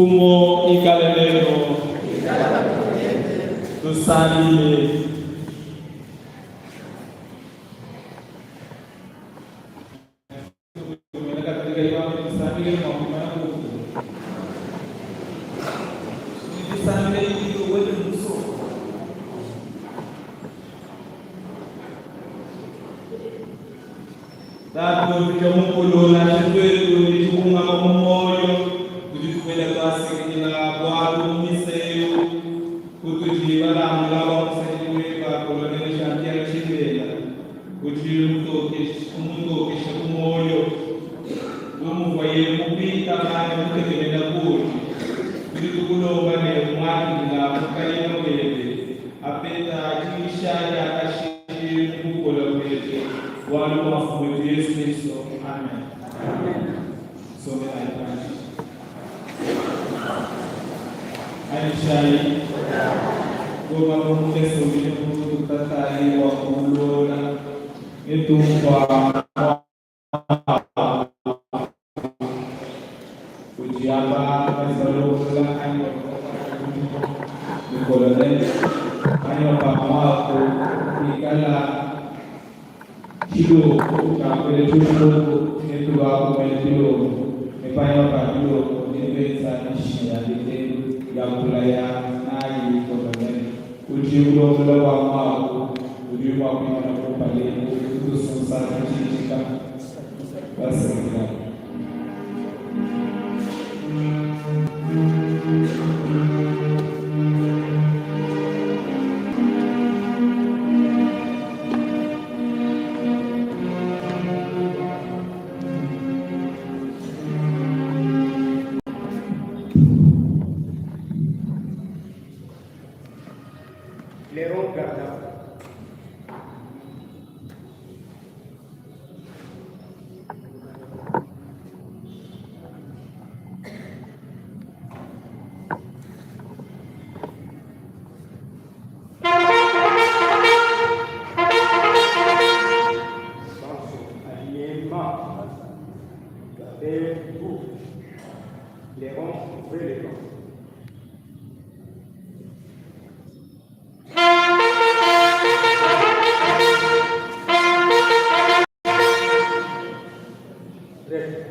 Mfumu ikale nenu. Tusambile. Tatu mvidi mukulu nansha tuetu ne dibungama mu muoyo, tudi tukuela tuasakidila bualu mu misa eu utudi balambula bua musadidi weba Colonel Jean Pierre Tshimbela udi umutokesha ku muoyo bu muvuaye mukuitaba ne mutekemena kuudi. Tudi tukulomba ne umuakidila Mukalenga webe apeta dikisha dia kashidi mu bukola buebe bualu bua Mfumu wetu Yesu Kristo. Amen. Sombelayi panshi. Anyishayi goma bu mukese udi ne mututatayi wa kulola ne tumvua udi aba badi balombola anyi ni colonel anyi pamwako kuikala tshiloko tshiakwele tshiloko netubakumele tshiloko nepanyima pa tshiloko netuenza mishiya ndekelu ya kulaya nayi colonel udi ulombola bua mwako udi mua kuimana kumpala eku kutusonsa tshijika basakila. Léon Gardin. Alignement. Gardez-vous. Les rangs, ouvrez les rangs. Prêt.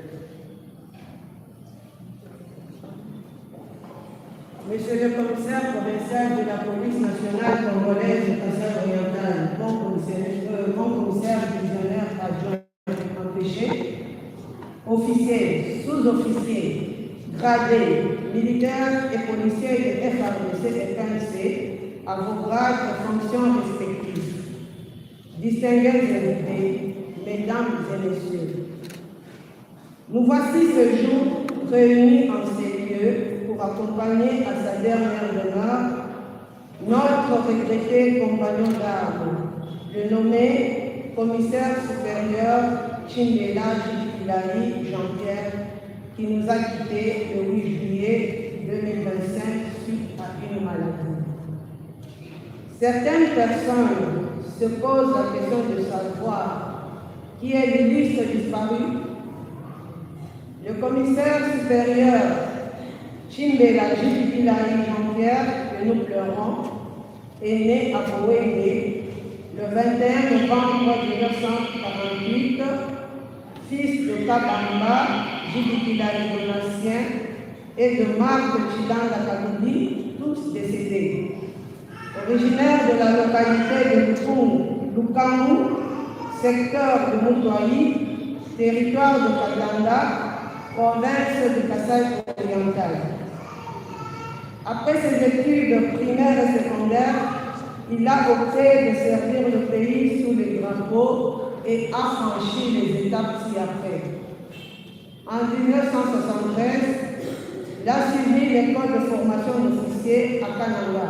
Monsieur le commissaire provincial de la police nationale congolaise de Kasaï oriental, mon commissaire divisionnaire adjoint empêché, officiers, sous-officiers, gradés, militaires et policiers de FARDC et PNC à vos grades et fonctions respectifs. Distingués invités, mesdames et messieurs, nous voici ce jour réunis en ces lieux pour accompagner à sa dernière demeure notre regretté compagnon d'armes, le nommé commissaire supérieur Tshimbela Jidikilayi Jean-Pierre, qui nous a quittés le 8 juillet 2025 suite à une maladie. Certaines personnes se posent la question de savoir qui est l'illustre disparu. Le commissaire supérieur Tshimbela Jidikilayi Jean-Pierre, que nous pleurons, est né à Boende le 21 novembre 1948, fils de Kabamba Jidikilayi Donatien et de Marthe Tshilanda Kabili, tous décédés. Originaire de la localité de Lukangu, secteur de Mutuayi, territoire de Katanda, province du Kasaï oriental. Après ses études primaires et secondaires, il a opté de servir le pays sous les drapeaux et a franchi les étapes ci-après. En 1973, il a suivi l'école de formation d'officiers à Kananga,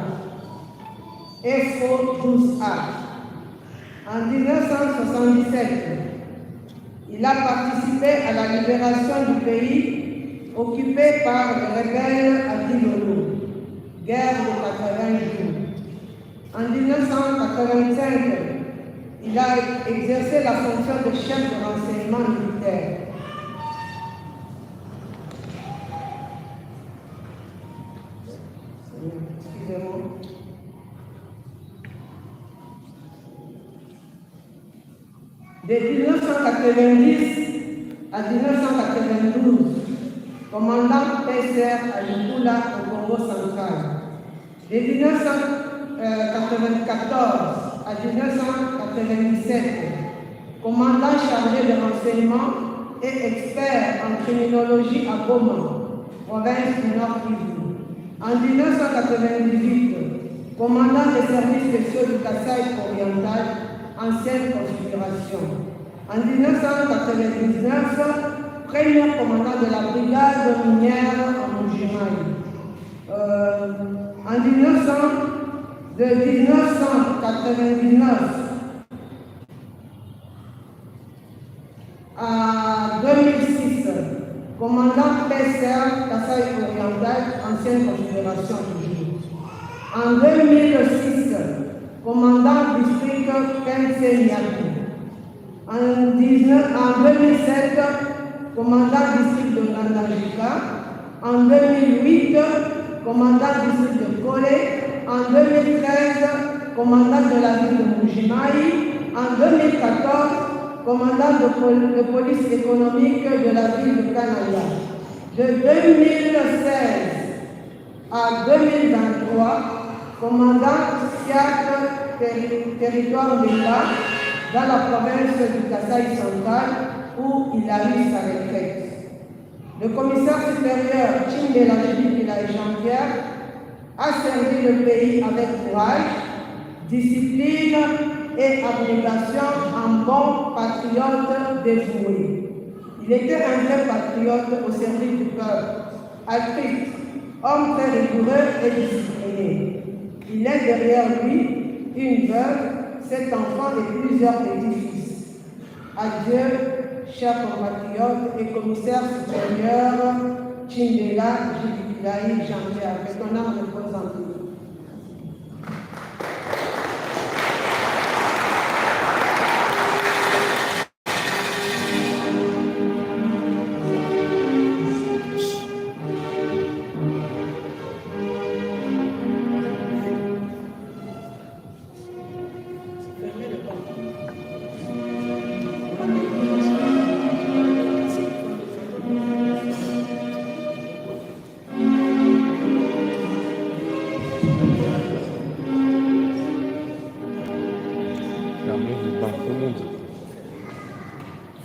FO 12A. En 1977, il a participé à la libération du pays occupé par les rebelles à Dilolo, guerre de 80 jours. En 1985, il a exercé la fonction de chef de renseignement militaire. De 1990 à 1992, commandant PCR à Lukula au Congo central. De 1994 à 1997, commandant chargé de renseignement et expert en criminologie à Goma, province du Nord Kivu. En 1998, commandant des services spéciaux du Kasaï oriental, ancienne configuration. En 1999, premier commandant de la brigade minière en Mbujimayi. En 1900, de 1999 à 2006, commandant PCR Kasaï Oriental, ancienne configuration toujours. En 2006, commandant district Kense-Niakou. En 2007, commandant district de Ngandajika. En 2008, commandant district de Kole. En 2013, commandant de la ville de Mbujimayi. En 2014, commandant de police économique de la ville de Kananga. De 2016 à 2023, commandant SIAC territoire d'État dans la province du Kasaï central où il a eu sa retraite. Le commissaire supérieur Tshimbela Judith Jean-Pierre a servi le pays avec courage, discipline et abnégation en bon patriote dévoué. Il était un vrai patriote au service du peuple, altruiste, homme très rigoureux et discipliné. Il est derrière lui une veuve, 7 enfants et plusieurs petits-fils. Adieu, chers compatriotes et commissaire supérieur Tshimbela Judith Jean-Pierre. Que ton âme repose en paix.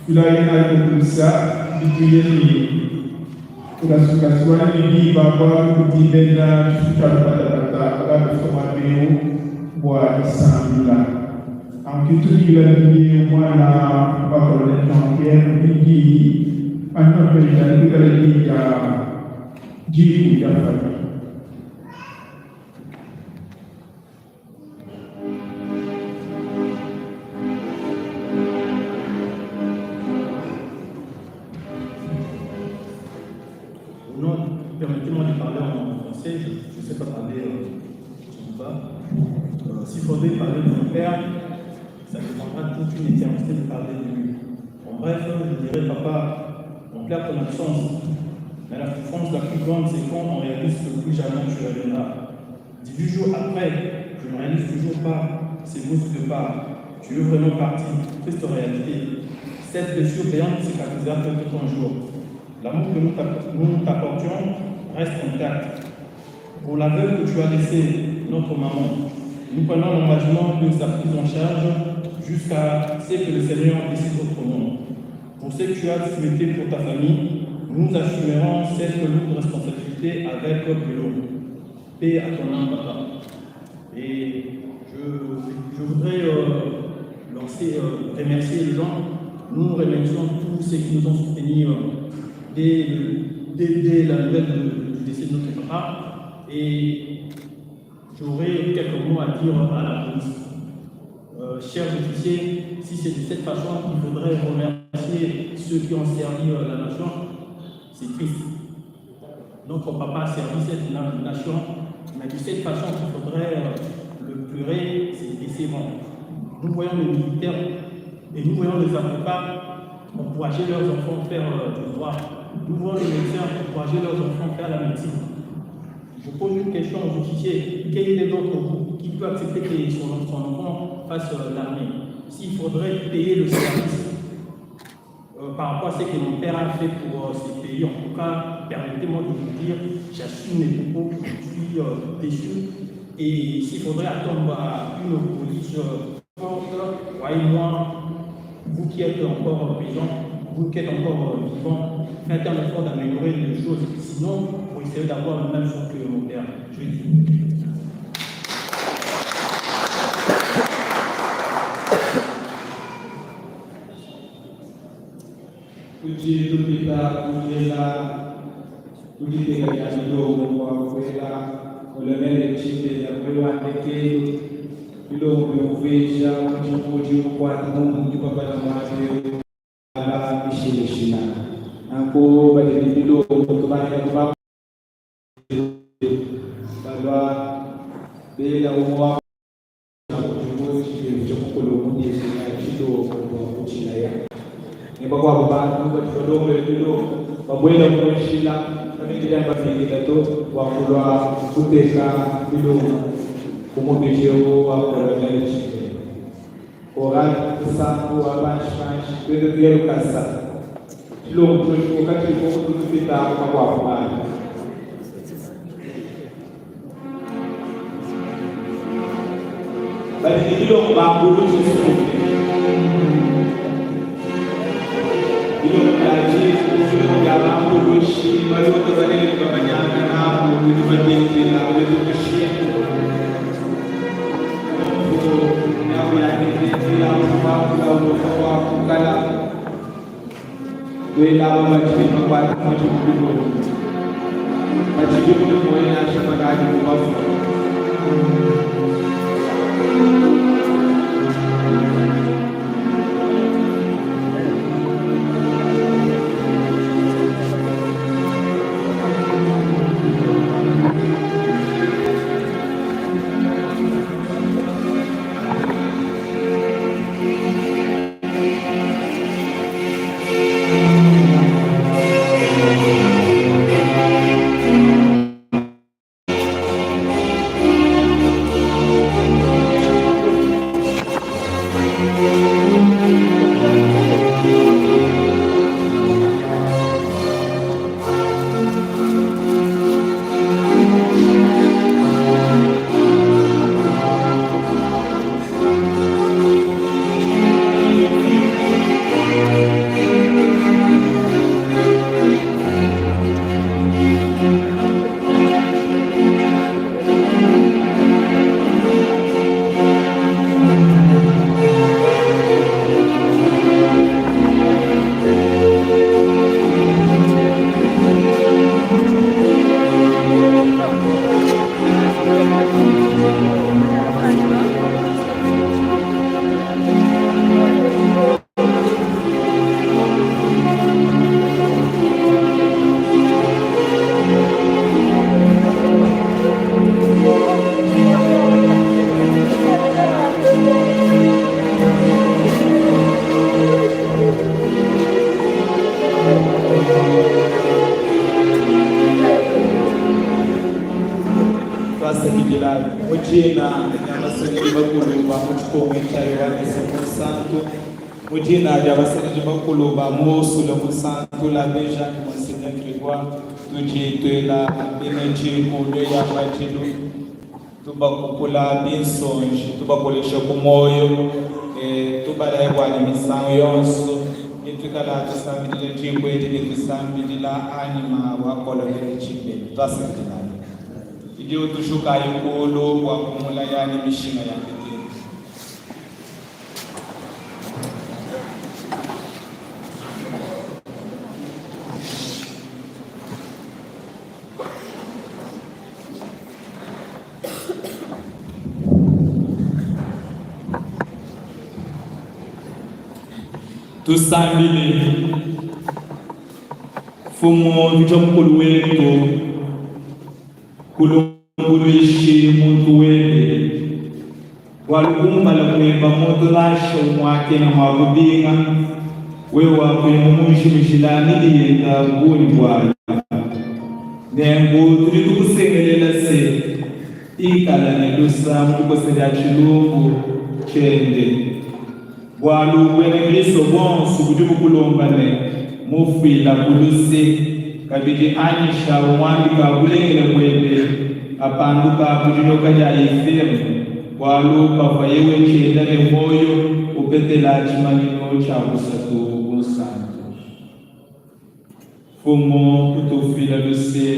Filayi kusa bituyeni tukasukasuani biba bwalu kudi bena tshitu patapata bakafuma meu bua isambila ankitubila bie mwana wa colonel Jean-Pierre bidi anyuma penda bikale ya jibu ya famille. Non, permettez-moi de parler en français, je ne sais pas parler pas. S'il faudrait parler de mon père, ça me prendra toute une éternité de parler de lui. En bref, je dirais, papa, on pleure ton absence, mais la souffrance la plus grande, c'est quand on réalise que plus jamais tu reviendras. 18 jours après, je ne réalise toujours pas ces mots de départ. Tu es vraiment parti, triste réalité. Cette blessure béante cicatrisera peut-être un jour. L'amour que nous t'apportions reste intact. Pour la veuve que tu as laissée, notre maman, nous prenons l'engagement de sa prise en charge jusqu'à ce que le Seigneur décide autrement. Pour ce que tu as souhaité pour ta famille, nous assumerons cette lourde responsabilité avec brio. Paix à ton âme, papa. Et je voudrais remercier les gens. Nous remercions tous ceux qui nous ont soutenus dès la nouvelle du décès de notre papa. Et j'aurais quelques mots à dire à la police. Chers officiers, si c'est de cette façon qu'il faudrait remercier ceux qui ont servi la nation, c'est triste. Notre papa a servi cette nation, mais de cette façon qu'il faudrait le pleurer, c'est décevant. Nous voyons les militaires et nous voyons les avocats encourager leurs enfants à faire du droit. Nous voyons les médecins encourager leurs enfants à faire la médecine. Je pose une question aux officiers. Quel est d'entre vous qui peut accepter que son enfant fasse l'armée? S'il faudrait payer le service par rapport à ce que mon père a fait pour ce pays, en tout cas, permettez-moi de vous dire, j'assume mes propos, je suis déçu. Et s'il faudrait attendre à une police forte, croyez-moi, vous qui êtes encore présent, vous qui êtes encore vivant, faites un effort d'améliorer les choses. Sinon, vous essayez d'avoir le même sort que mon père. Je dis. Tudi tupita kujela kujiteka ya milongo kwa kwela kolonele Tshibela kwela ndekelu milongo yokuveja mujimuji mukwata mumundu papala mwake ala mishileshila nanko balili milongo tubaneka kuba balwa bela umwa mujimuji chomukolo mudesela chilongo kwa kuchilaya nebakwabo bantu batolongole lilo babwela kunshila bamikila bafikila to wakulwa kuteka bilongo kumubijeo wa colonel Tshibela oral kusangu wa panshi panshi twende tuye lukasa chilongo chochikoka chiliko kututupita makwabo bantu bali bilongo bambulu chisuke bilongo bya jifu bilongo bya bambulushi balioto banene bamanyanga nabo bidi bagendela betukushindu wakukala twelaba bachima kwatamachikulilo bachibikumoyenashamakali kubafu. Twasakidila mujina lya basadidi bakulu ba mu tshikongo tshia Yohanese Munsantu, mujina lya basadidi bakulu ba mu Ursule Munsantu la Jacques Monseigneur Grégoire, tudi twela bena tshiku lweya matshilu tubakukula binsonji tubakolesha ku moyo tubalaya bwali misango yonso nitwikala tusambilila tshikwedi nitusambilila anima wa colonel Tshibela. Twasakidila idi utushuka ikulu wa kumula yani mishinga ya ndekelu. Tusambile mfumo vichwa mkulu wetu kulumbuluishi muntu webe walukumbala kuemba moto nasho mwake na mwakubinga wewe wakwema munshimishila niliyenda buli bwayo nengu tuli tukusengelela se ikala nelusa mukose lya chilumbu chende. Bualu buena Kristo buonso budi bukulomba ne mufuila ku luse, kabidi anyisha umuambika bulengele buebe apanduka ku dinyoka dia inferno, bualu pavuaye wetshienda ne muoyo upetela tshimanyinu tshia Busatu Bunsantu. Mfumu, utufuila luse.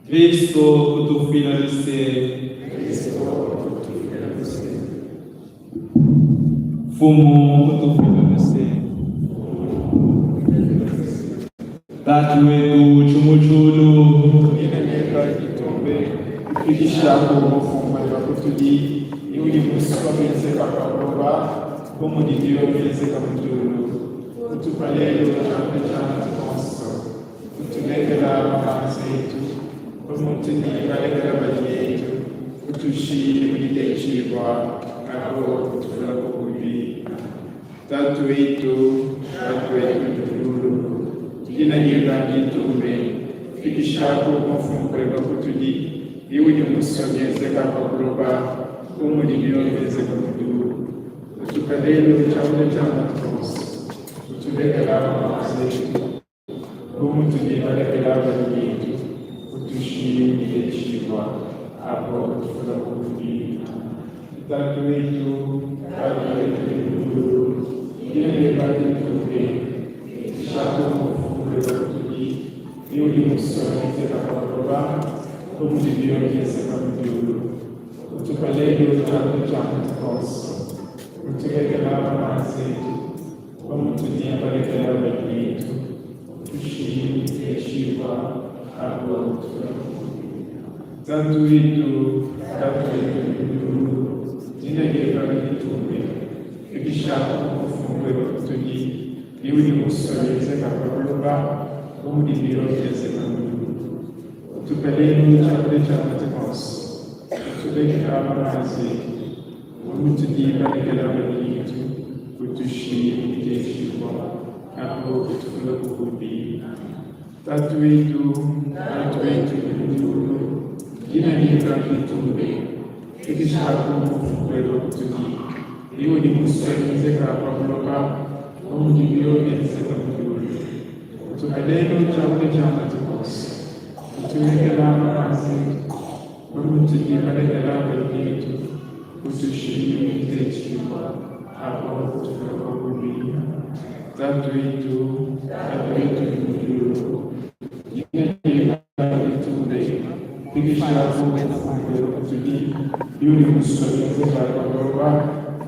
Kristo, utufuila luse. Mfumu, utufuila luse. Tatu wetu chumuchulu Itumbe kufikishapo mufumbo kutudi iuli musomezeka pabuloba bomudidiyomezeka mudulu utupa lelo chakula cha matukonso utulekela mabanza yetu bomutudi balekela bali yetu utushile mulitechibwa abo kutufula kukubi. Tatu wetu, Tatu wetu mudulu, jina lieba litumbe fikishako mufumbo kutudi iuli musomezeka pabuloba bomudidiyomezeka mudulu utupa lelo chakula cha matukonso utulekela mabanza yetu bomutudi balekela bali yetu utushile mulitechibwa abo kutufula kukubi. Tatu wetu, Tatu wetu mudulu, jina lieba litumbe fikishako mufumbo kutudi iuli musomezeka pabuloba bomudidiyomezeka mudulu utupa lelo chakula cha matukonso utulekela mabanza yetu bomutudi balekela bali yetu utushile mulitechibwa abo kutufula kukubi. Tatu wetu, Tatu wetu mudulu, jina lieba litumbe fikishako mufumbo kutudi iuli musomezeka pabuloba bomudidiyomezeka mudulu utupe lelo chakula cha matukonso utulekela mabanza yetu bomutudi balekela bali yetu utushile mulitechibwa abo kutufula kukubi. Tatu wetu, Tatu wetu mudulu, jina lieba litumbe fikishako mufumbo kutudi iuli musomezeka pabuloba bomudidiyomezeka mudulu utupe lelo chakula cha matukonso utulekela mabanza yetu bomutudi balekela bali yetu utushile mulitechibwa abo kutufula kukubi. Tatu wetu, Tatu wetu mudulu, jina lieba litumbe fikishako mufumbo kutudi iuli musomezeka pabuloba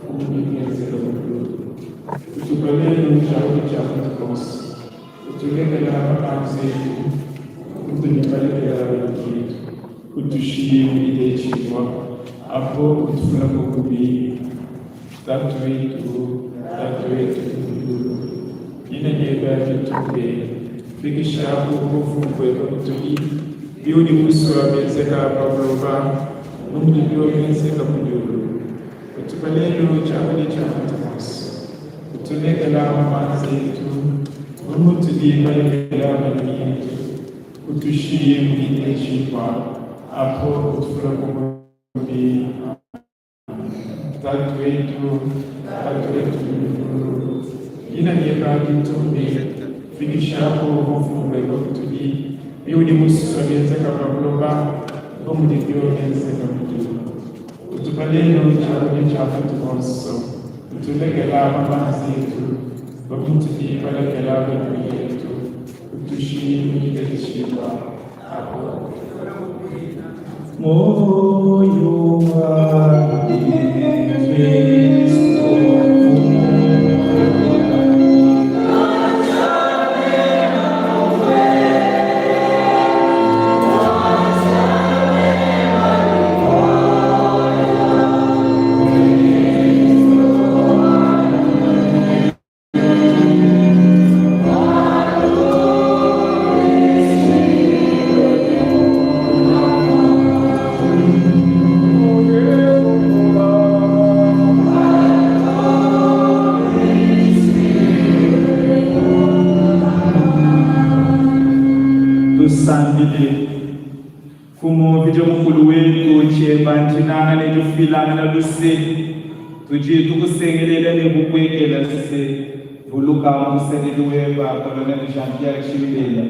bomudidiyomezeka mudulu utupe lelo chakula cha matukonso utulekela mabanza yetu bomutudi balekela bali yetu utushile mulitechibwa abo kutufula kukubi. Tatu wetu, Tatu wetu mudulu, jina lieba litumbe fikishako mufumbo kutudi iuli musomezeka pabuloba bomudidiyomezeka mudulu utupe lelo chakula cha matukonso utulekela mabanza yetu bomutudi balekela bali yetu utushile mulitechibwa abo kutufula kukubi. Tatu wetu, Tatu wetu mudulu, jina lieba litumbe fikishako mufumbo kutudi iuli musomezeka pabuloba bomudidiyomezeka mudulu utupe lelo chakula cha matukonso utulekela mabanza yetu bomutudi balekela bali yetu utushile mulitechibwa abo Moyo wangu Kristo. Mfumu Mvidi Mukulu wetu, tshieba ndinanga ne difuilangana luse, tudi tukusengelela ne bupuekela se, vuluka musadidi weba Colonel Jean-Pierre Tshimbela,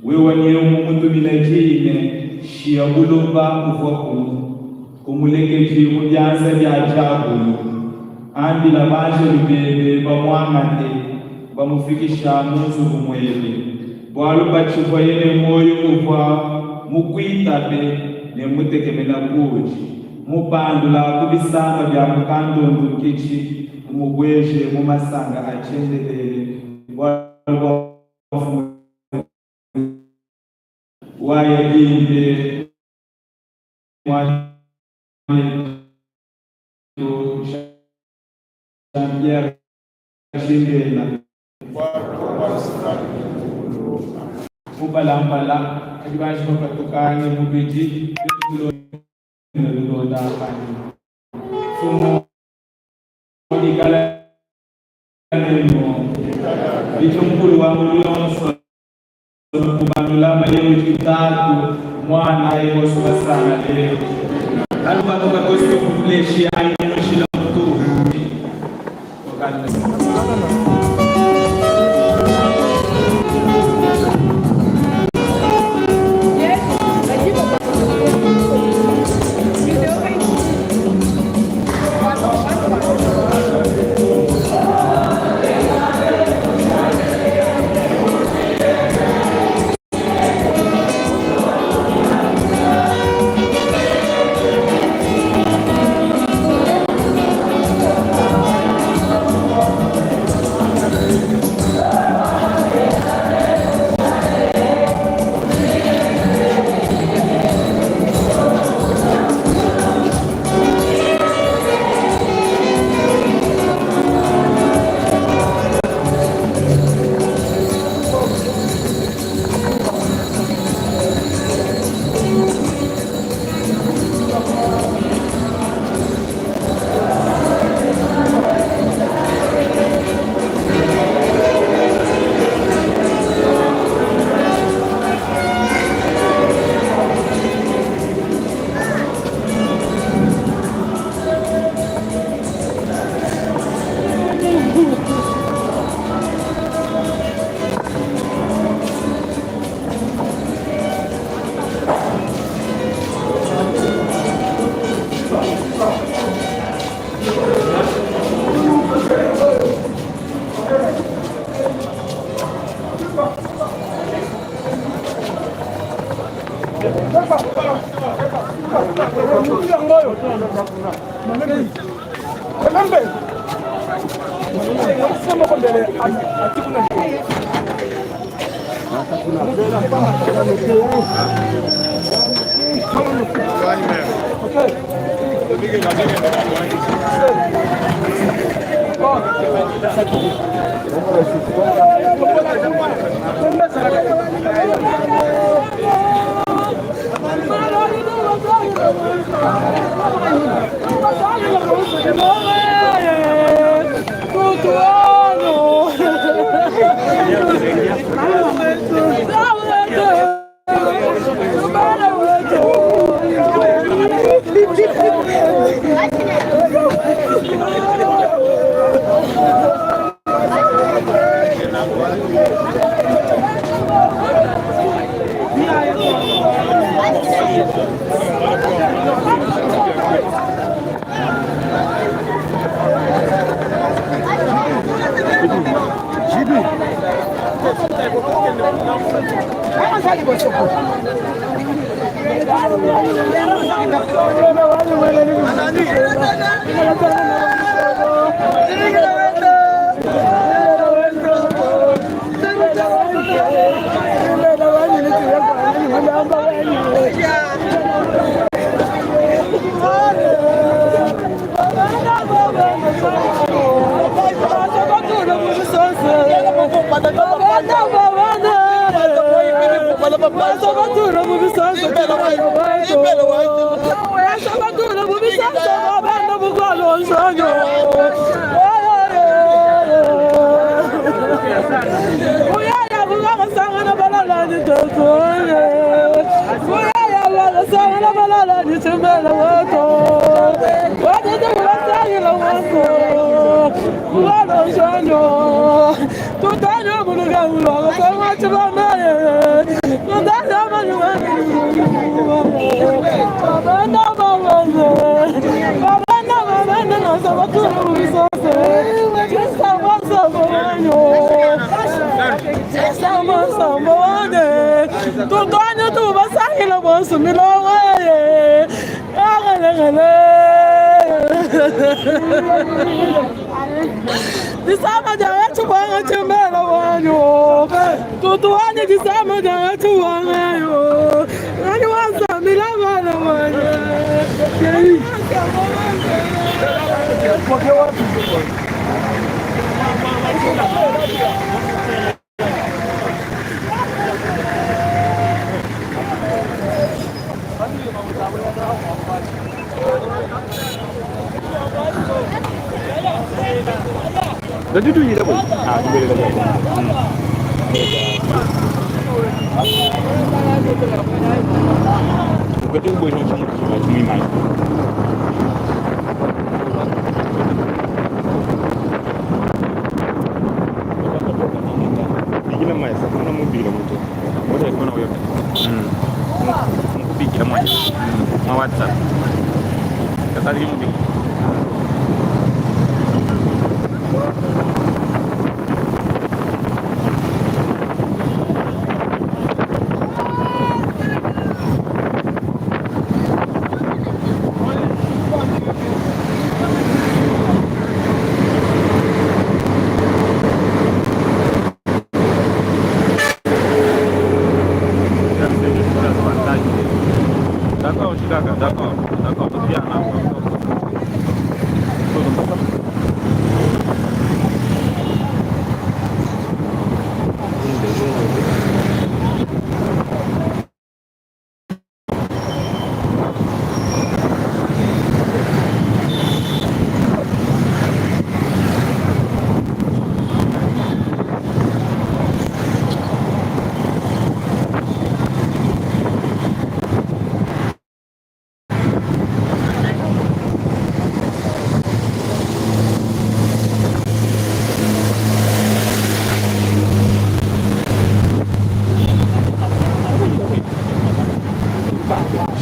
wewa nyewu mumutumina diyi ne, shiya buloba uvua kunu, kumulekedi mu bianza bia diabulu. Ambila banjelu bebe bamuangate, bamufikisha mu nzubu muebe. Bualu patshivuaye ne muoyo uvua mukuitabe ne mutekemena kuudi. Mupandula ku bisamba bia mu kandondu nkitshi, umubueje mu masanka a tshiendelele bualu bua Mfumu waya bimpe muanetu Jean-Pierre Tshimbela. Mubalampala adi banji bapatuka ne mubidi lulonda panyima. Mfumu ikala nenu. Mvidi Mukulu wa ngulu yonso kubandula leo tatu mwana yonso basanga leo alubatuka kosi kuleshi ayi mushila mtu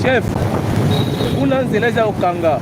Chef, kuna nzela eza kokanga.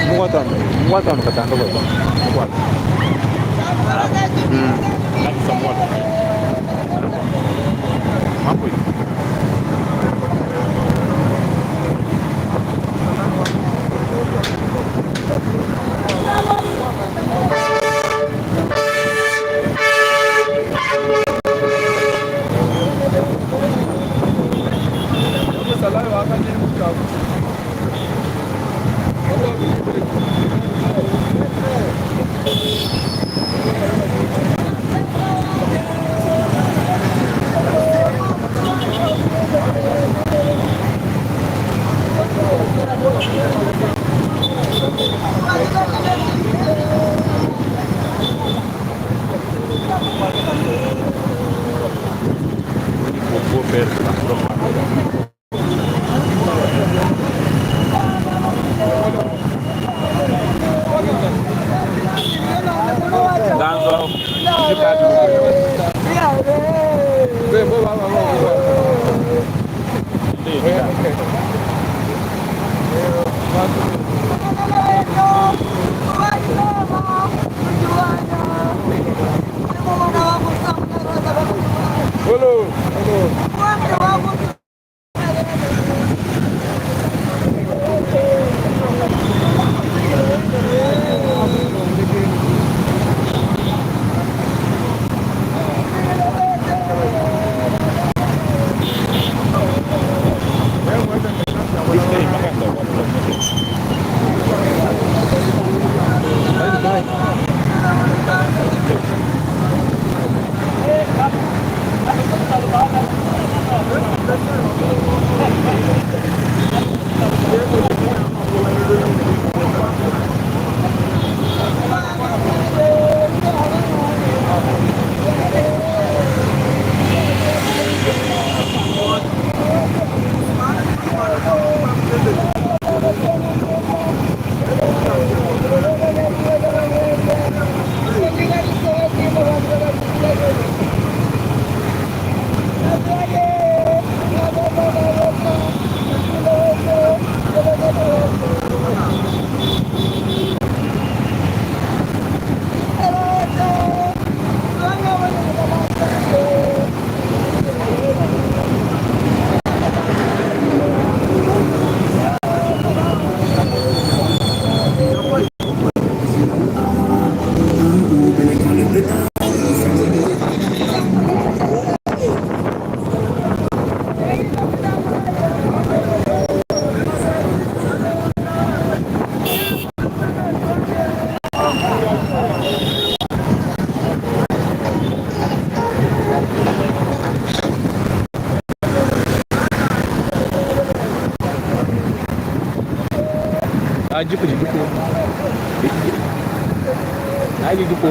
Mukwatano katanda kwa. Mukwata. Mambo hiyo. Pour faire la propagande. Dans Ah, jipo jipo. Ah, jipo.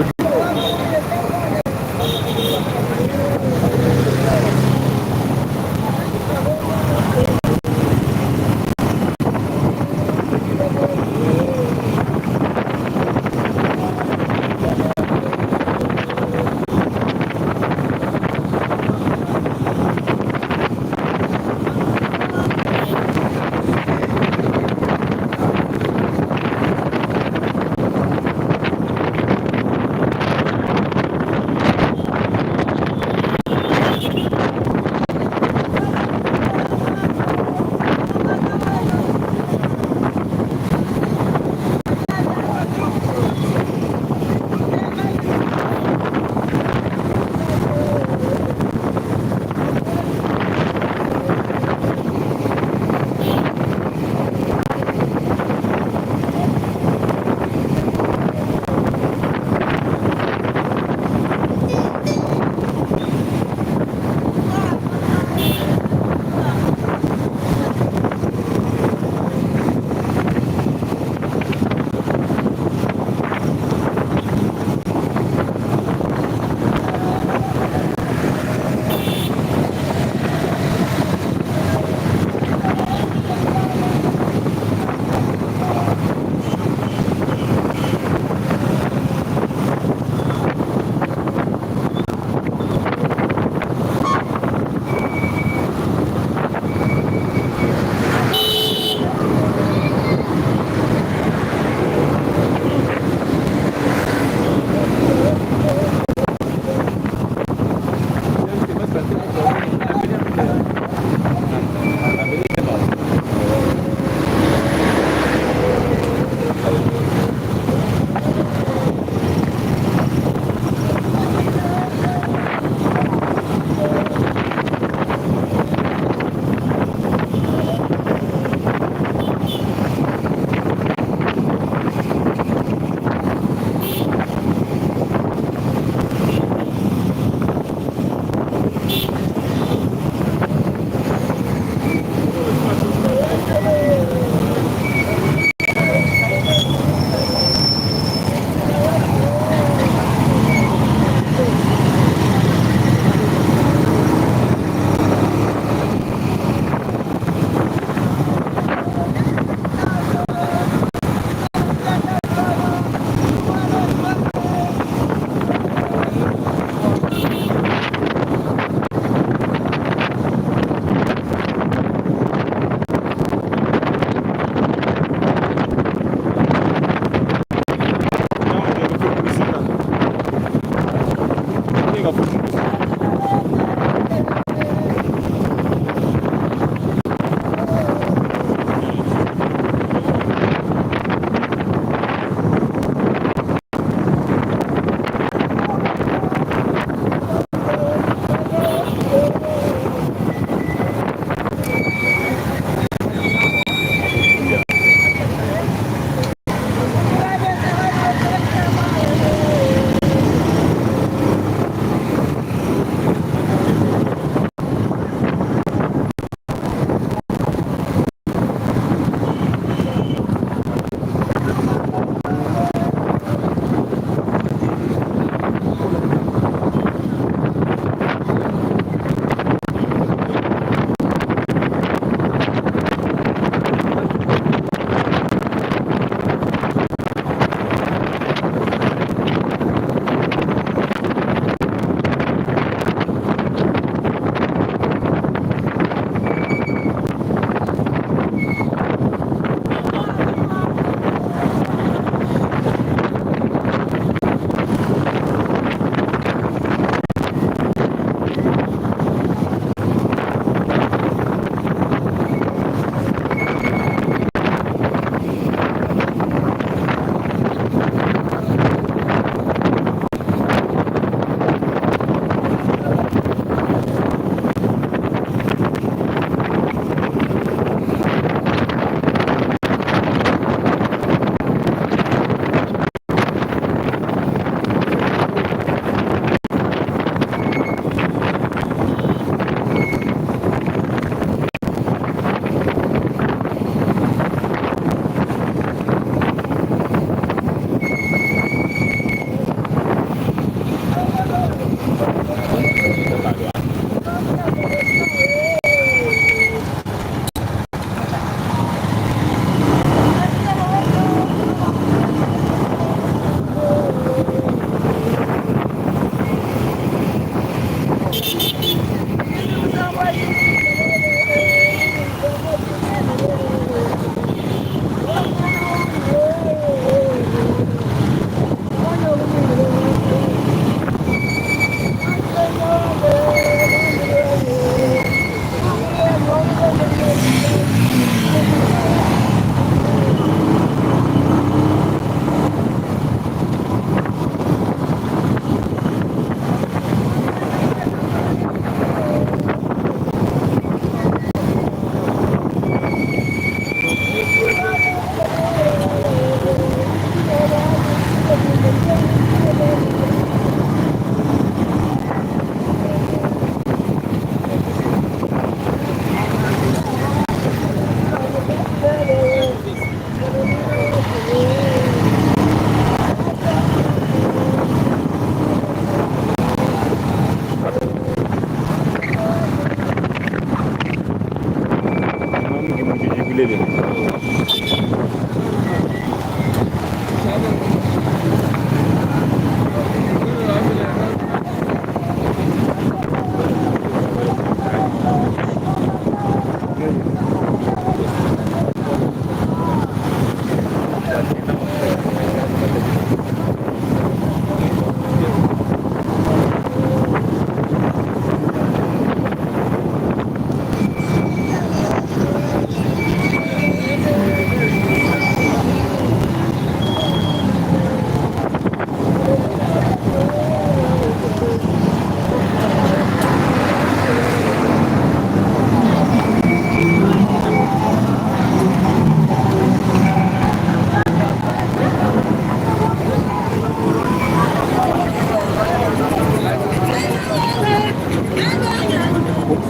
Bulelela.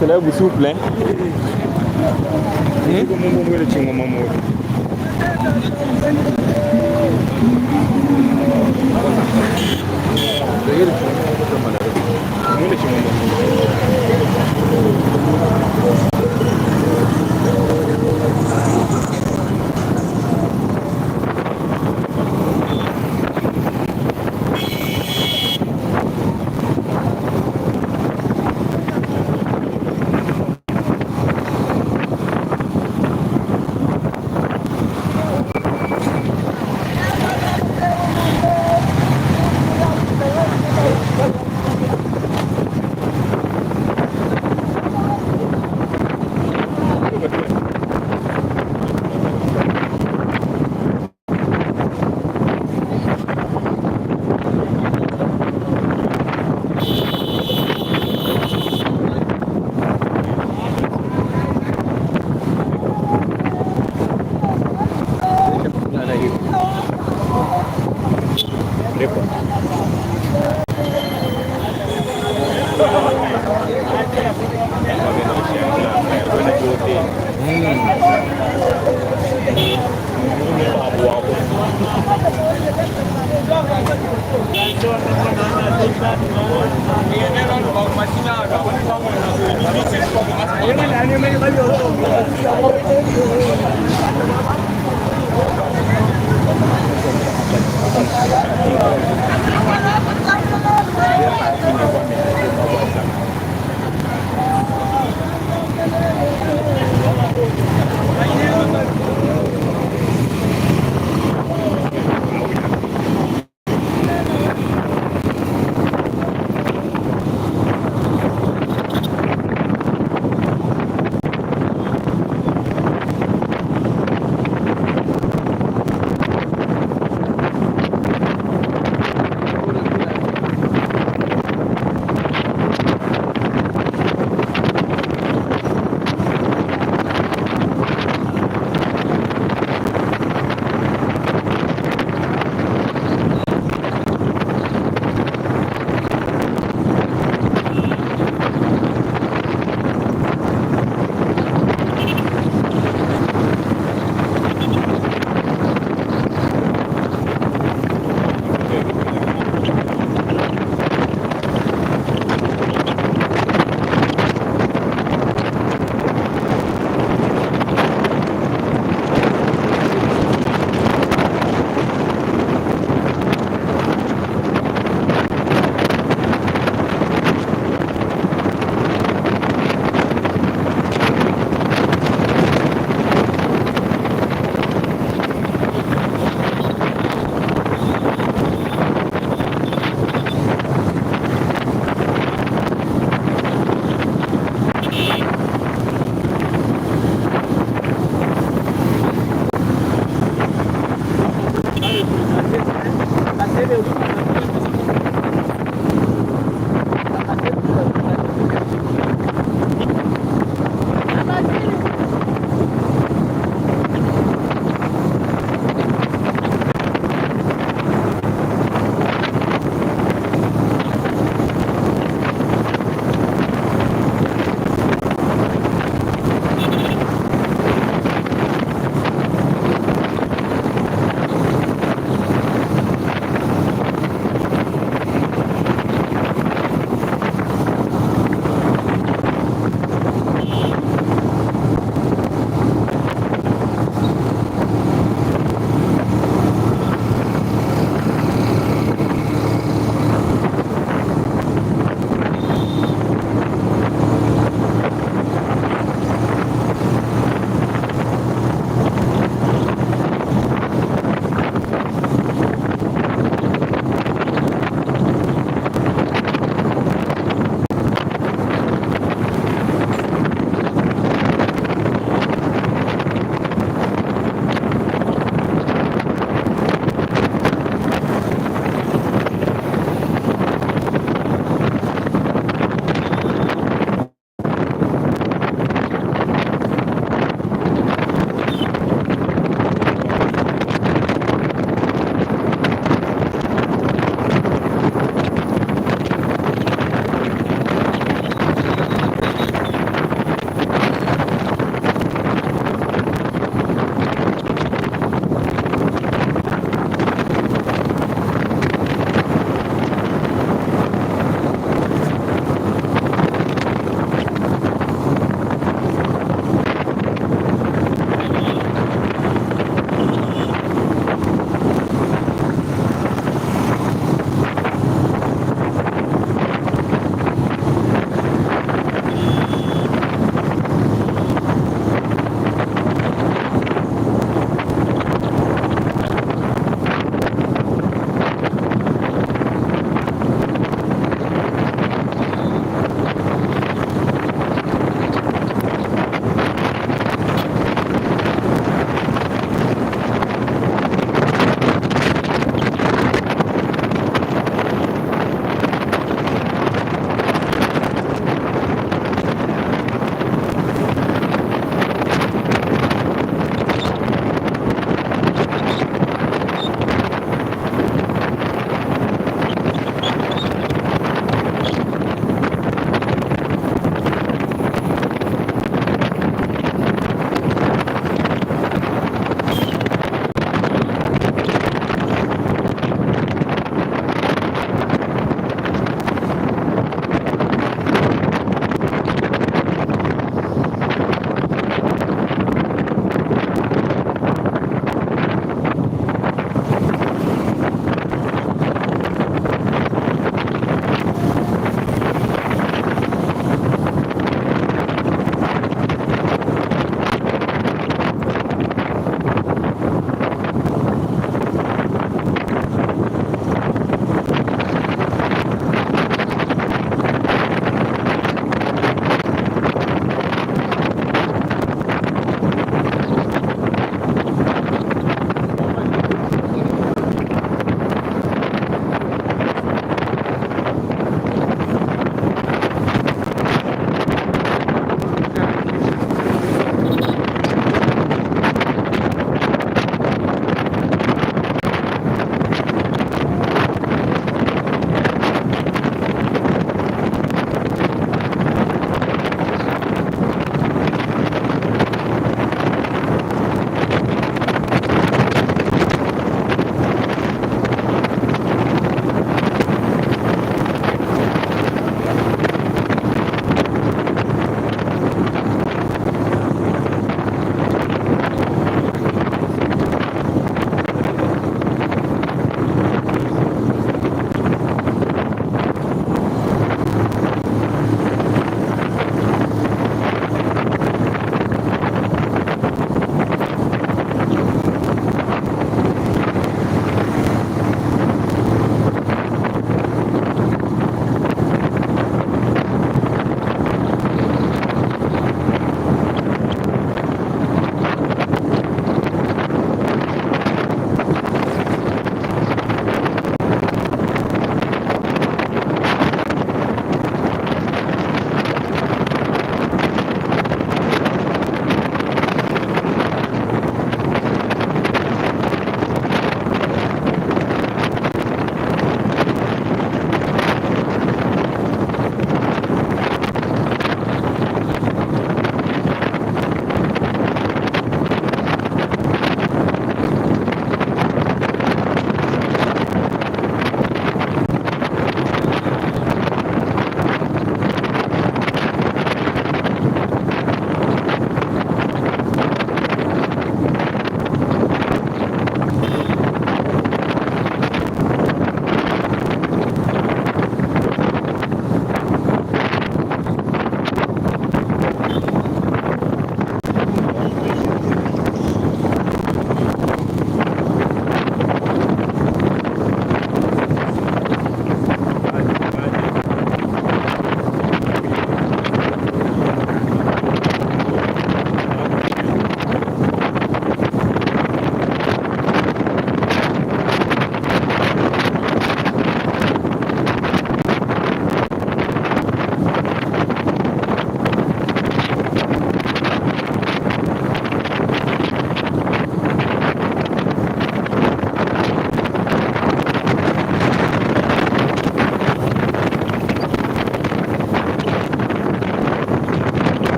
C'est là vous souple, hein?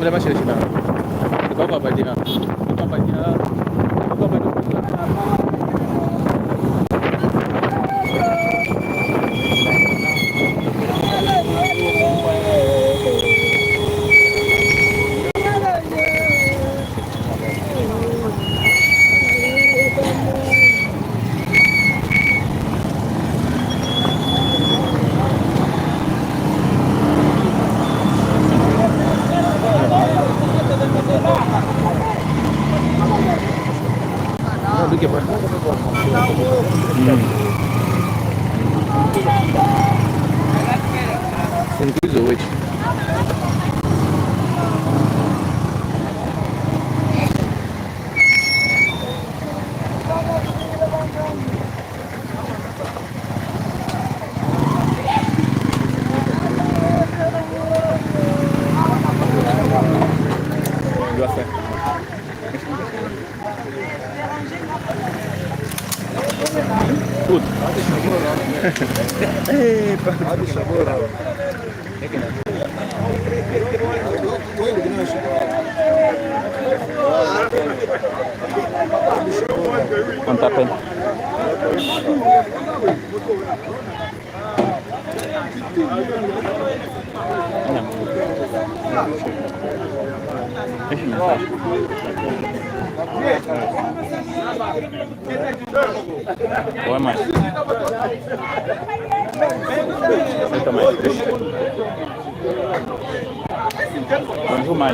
Masambila mashilashila. Bakwabadila. Bakwabadila. Bakwabadila. Wetu. Doit faire. Tudo. On t'appelle. Ouais, mais. Senta mais. Deixa. Bonjour, mais.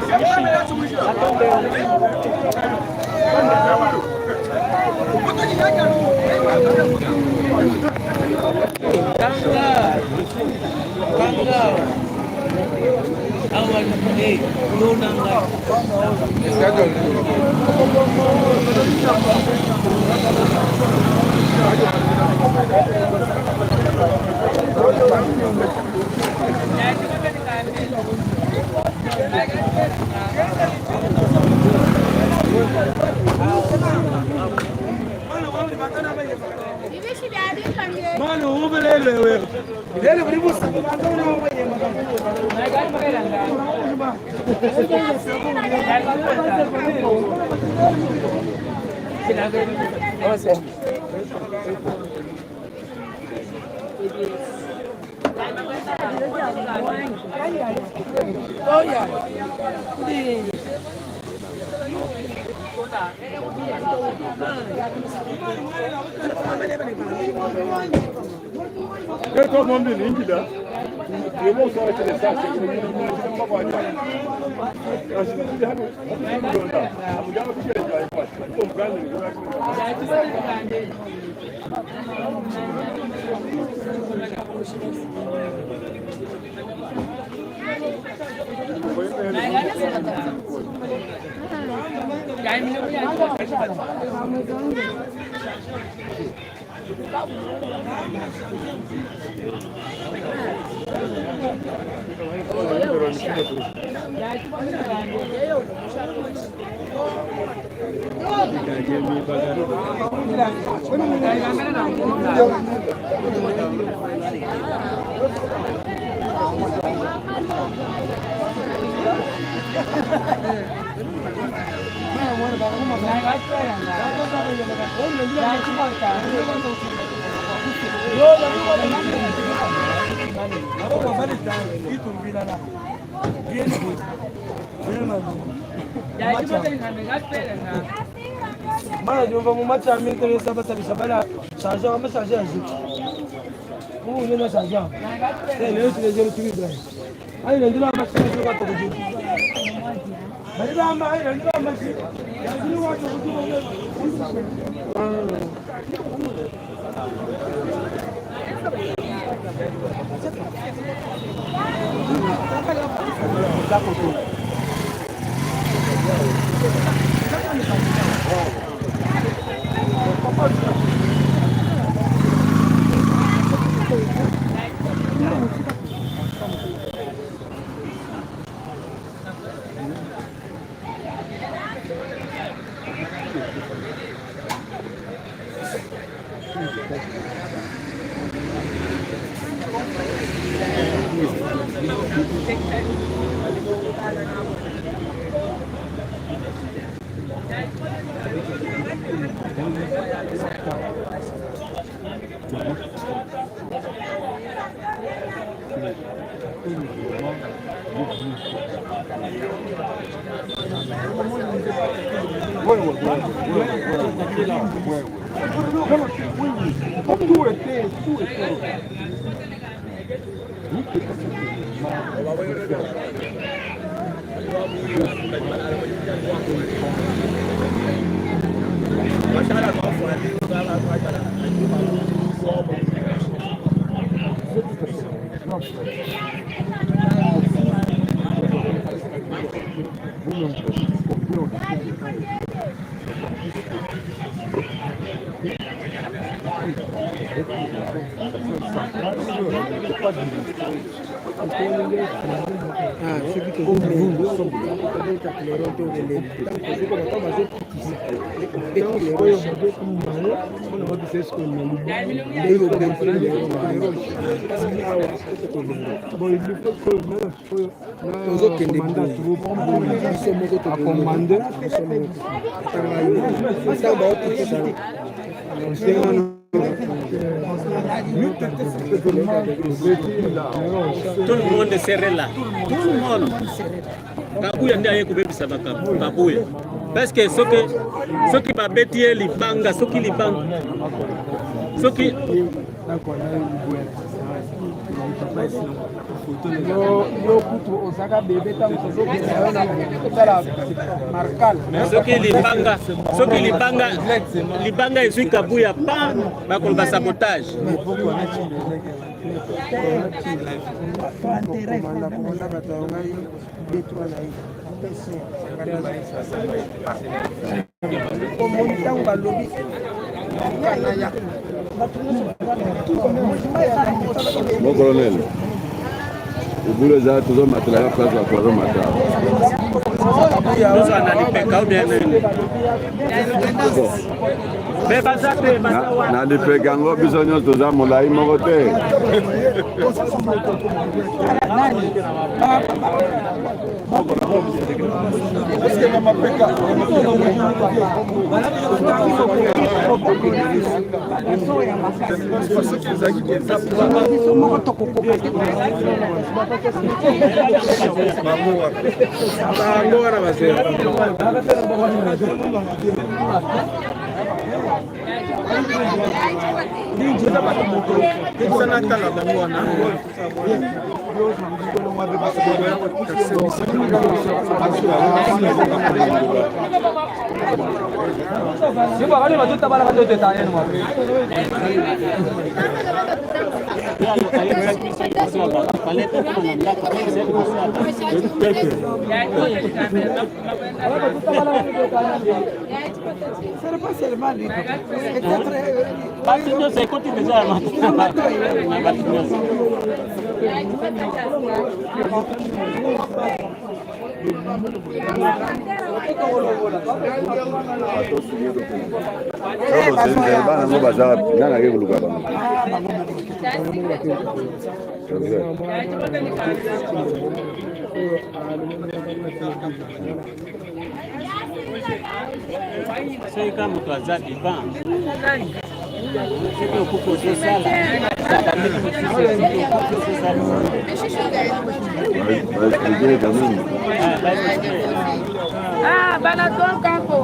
Tout était, tout était. Tozokende biso moko tokomande ntango baokitisa. Tout le monde serait là, tout le monde. Kabuya nde aye kobebisa makambo. Kabuya, parce que soki soki babeti ye libanga, soki libanga, soki Yo kutu ozaka bebe ntango tozokende yo na kotala markal. Soki libanga, soki libanga, libanga ezwi Kabuya pa, bakoloba sabotage. Komanda bato ya ngai b3 na ye omoni ntango balobi kana ya. Mon colonel, ebulu eza tozomatela place bato bazomata. Tozala na lipeka ou bien nini, me baza te, baza wana. Na lipeka yango, biso nyonso toza molai moko te. Biso moko tokokoka te. Bango wana bazela. Natala bango wana. Ce n'est pas seulement lui. Peut-être. Bato nyonso ekoti deja na bato nyonso. Bana yango baza nani ake koluka bango? Soki ka moto aza vivant, soki okuki ozosala ndenge mosusu, soki okuki ozosala. Baexplike quand même. Ah, banaton kako.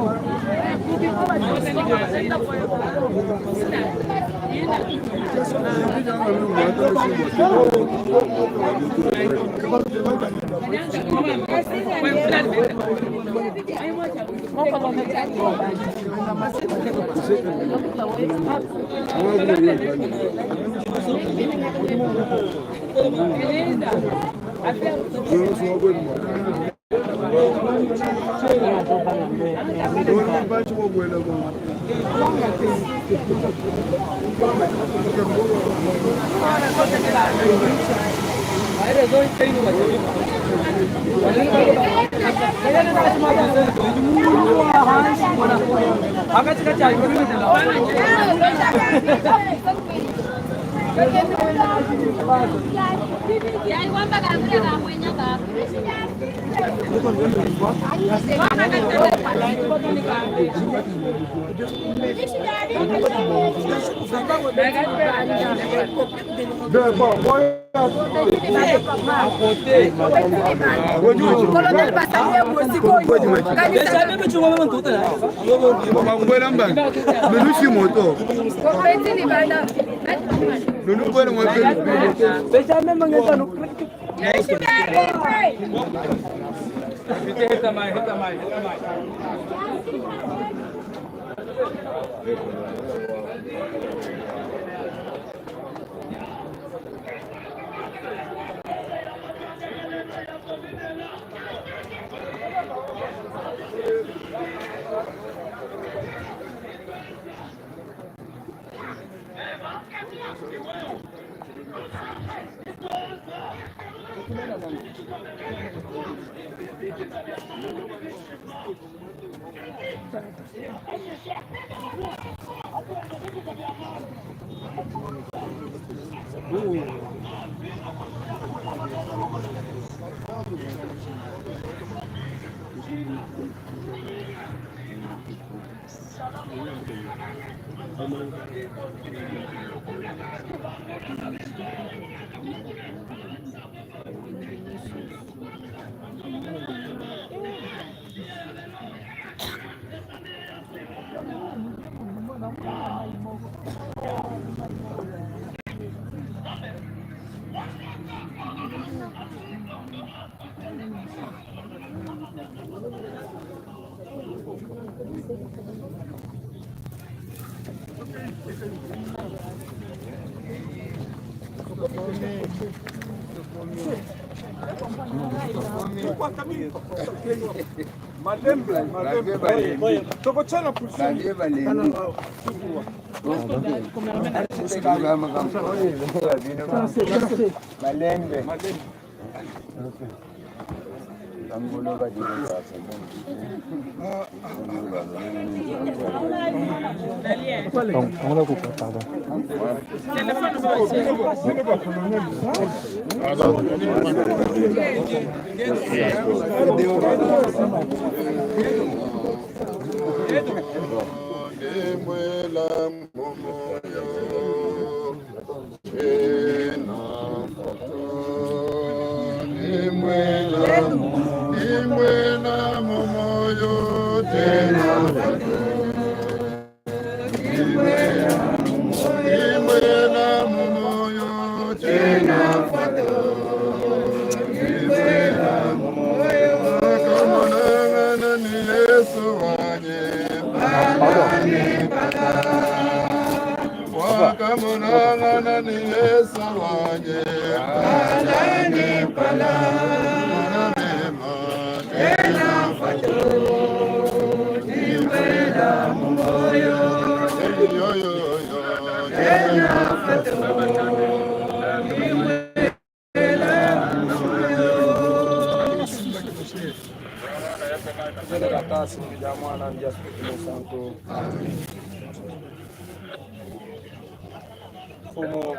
Mfumo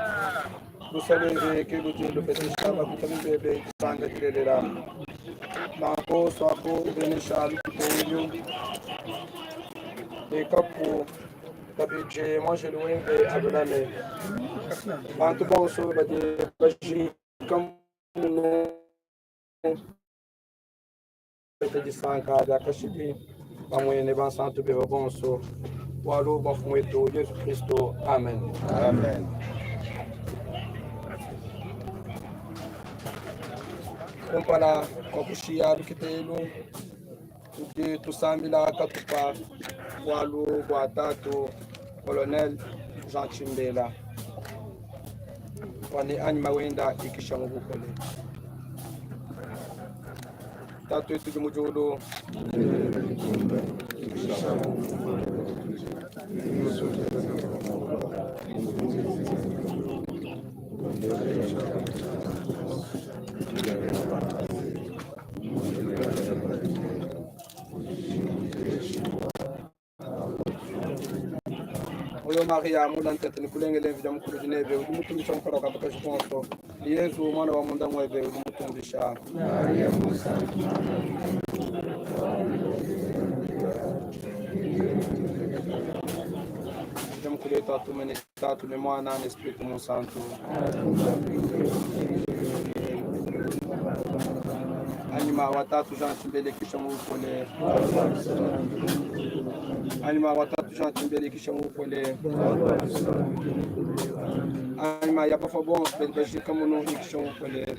lusalweve ke ludi lupetesha bakuta bibebe disanga dilelela nanko swako ubenesha lupiteilu lekapu kabidi mwangeli wembe alulame bantu bonso badi bajika munu pete disanka dia kashidi pamwe ne bansantu beba bonso bwalu bwa mfumu wetu Yesu Kristo amen, amen. Kumpala kwa kushiya lukitelu tudi tusambila katupa bwalu bwa tatu Colonel Jean Tshimbela wane anyima wenda ikisha mu bukole tatu wetu udi mu diulu Oyo Maria mulantete nikulengele mvida mukulu dinebe udi mutumbisha mukala wa kabaka jikonso Yesu mwana wa munda mwebe udi mutumbisha. Mukulu wetu atume ne Tatu ne Mwana ne Spiritu Munsantu. Anyima wa Tatu Jean Tshimbele kisha mu bupole. Anyima wa Tatu Jean Tshimbele kisha mu bupole. Anyima ya bafua bonso badi bajika munu ikisha mu bupole.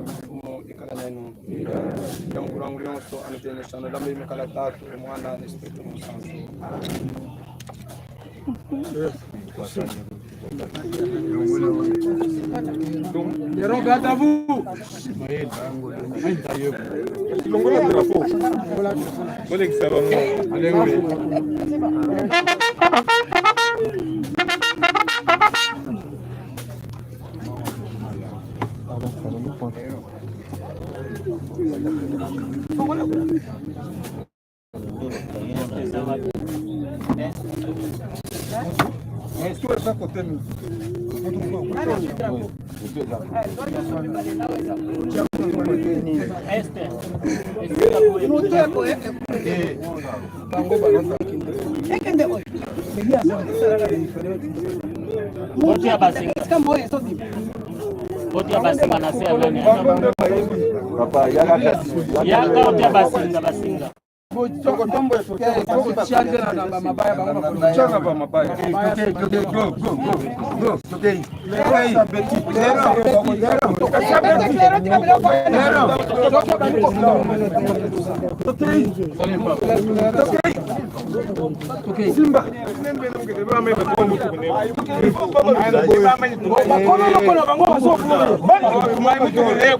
Mfumu ikala nenu. Ya mukulu wangu yonso anubenesha nulame mikala Tatu Mwana ne Spiritu Munsantu. Leron, garde à vous. Otia basinga na se ya nani? Yaka otia basinga basinga.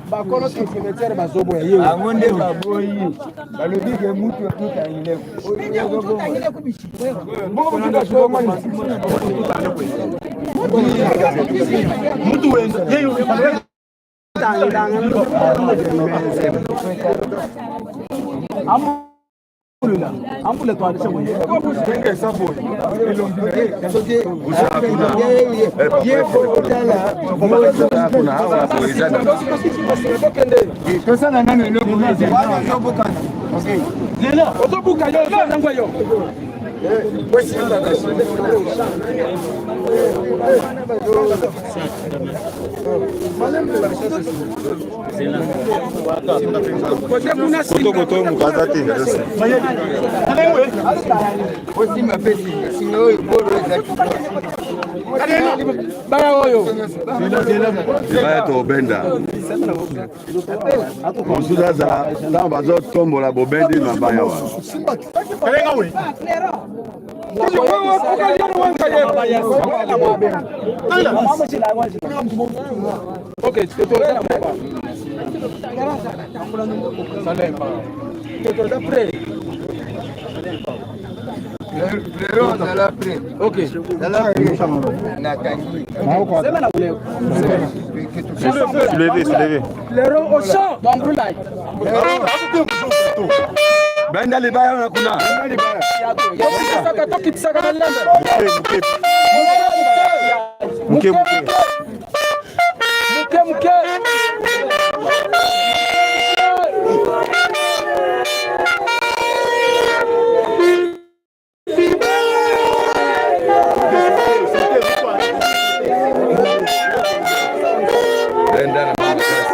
Bakolo cimetière bazoboya ye Bango nde baboyi balobi ke mutu otutangile tosala nano eloko ozobuka yo ozangwa yo. Osimba mpe singa singa oyo bolo eza. Baya oyo. Libaya tobenda mosusu azala ntango bazotombola bobendi mabaya wana. Lero ozala pre. Zala pre nakangi. Soulevez, soulevez. Leron au champ. Bambrulai. Benda libaya wana kuna. Tokisaka tokitisaka na lembe. Muke muke. Muke muke. Benda na makasi.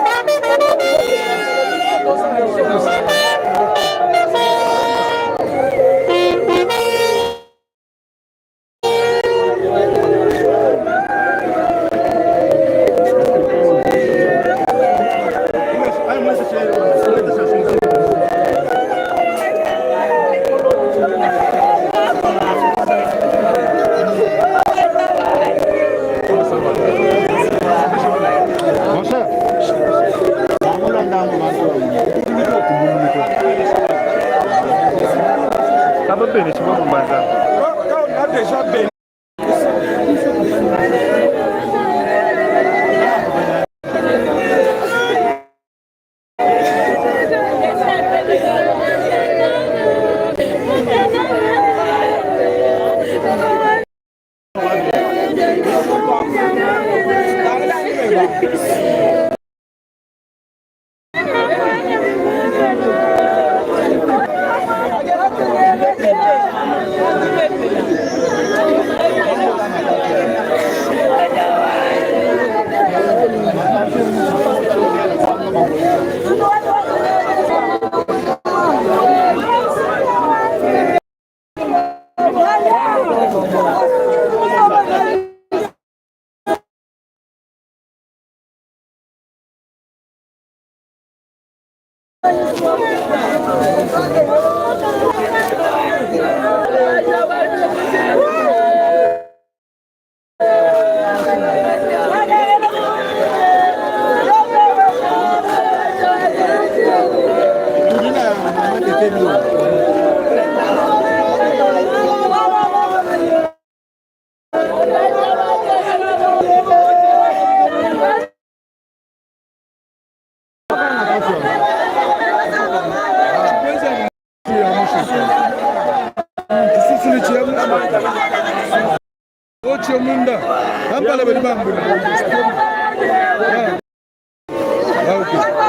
Munda ampala badi bambula. Ah, okay.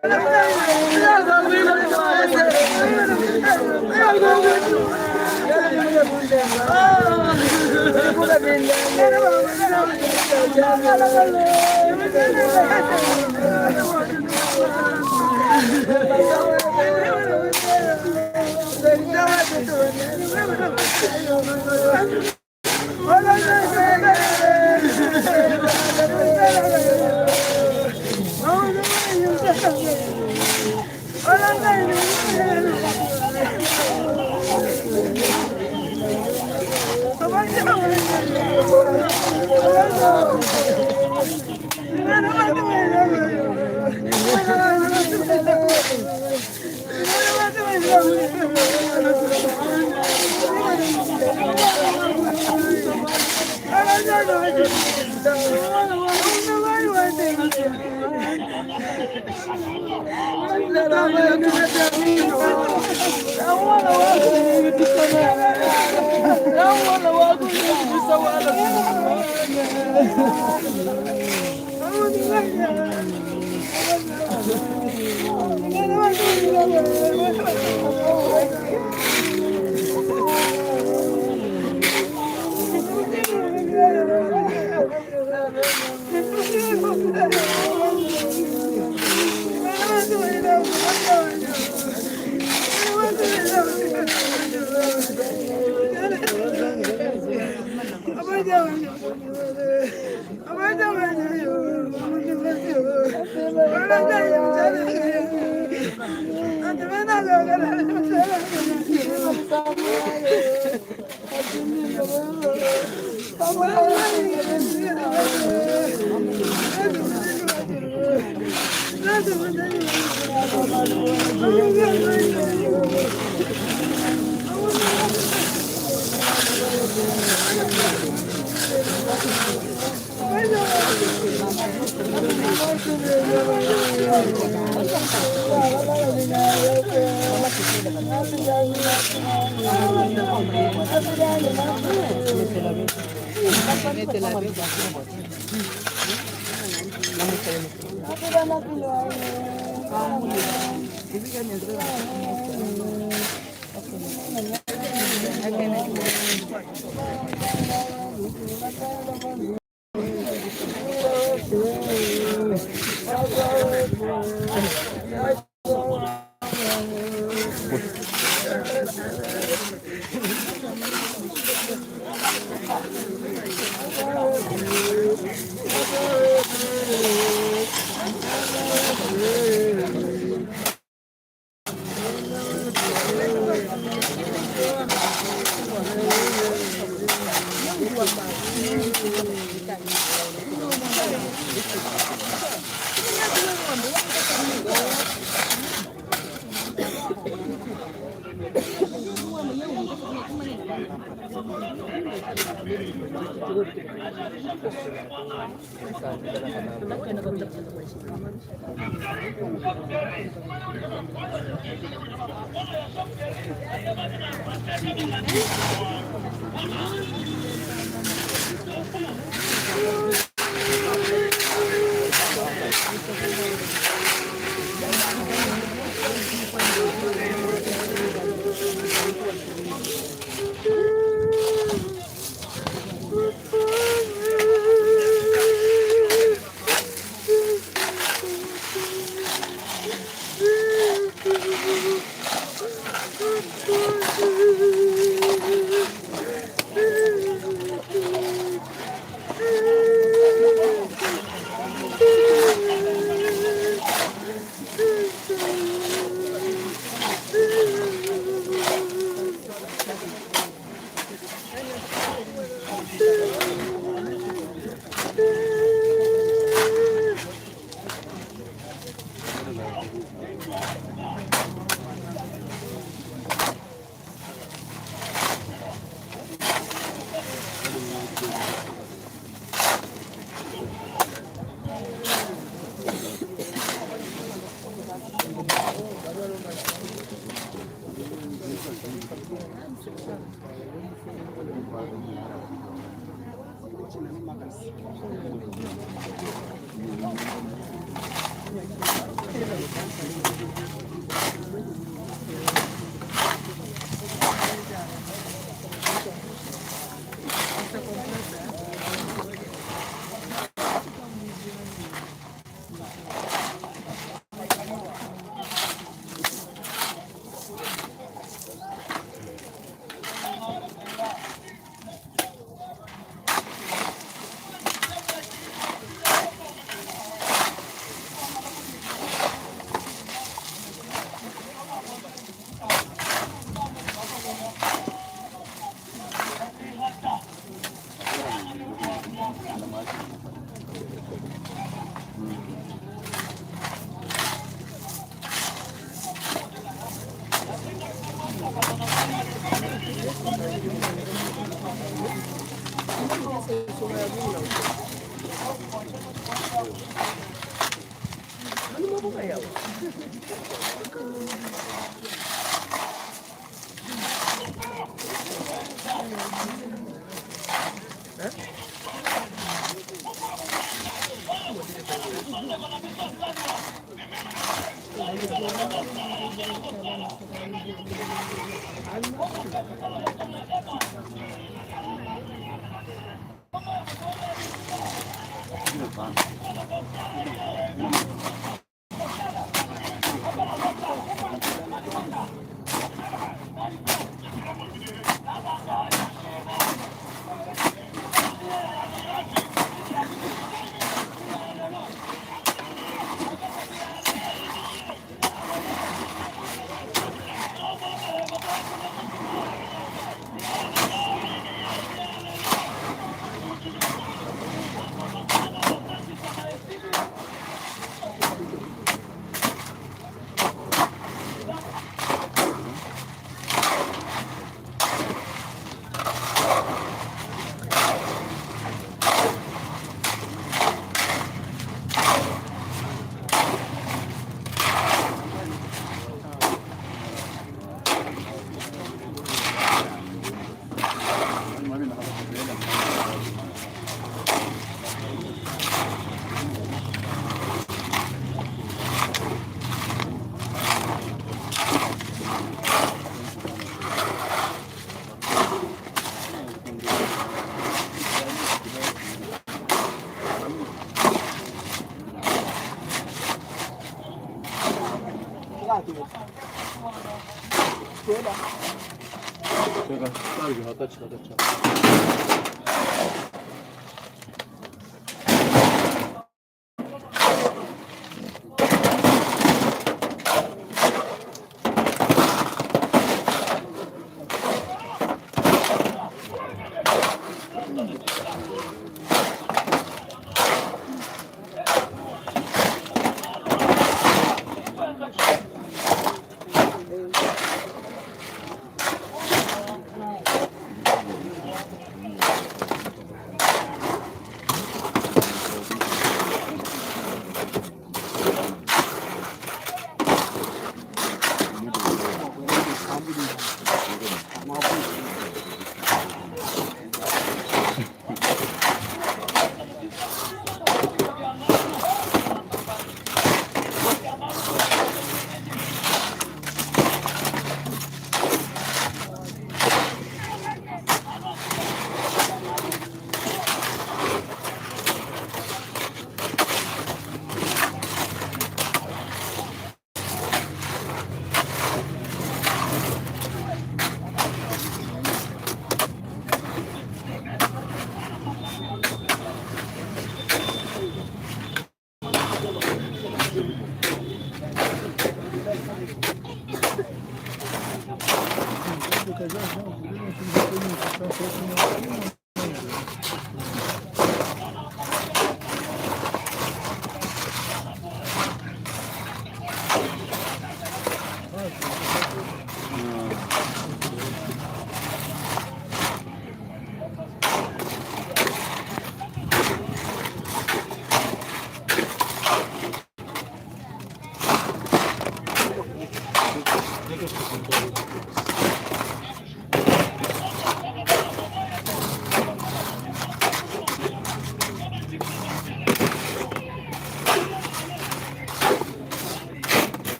Thank you.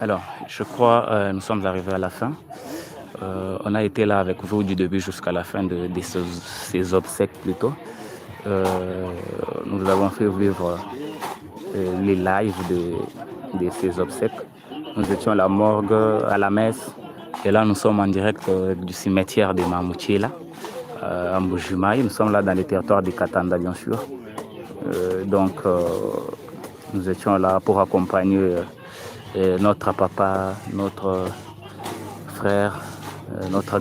Alors, je crois nous sommes arrivés à la fin. On a été là avec vous du début jusqu'à la fin de ces obsèques plutôt. Nous avons fait vivre les lives de ces obsèques. Nous étions à la morgue, à la messe, et là nous sommes en direct du cimetière de Mamouchila, à Mbujimayi. Nous sommes là dans le territoire de Katanda, bien sûr. Donc nous étions là pour accompagner notre papa, notre frère, notre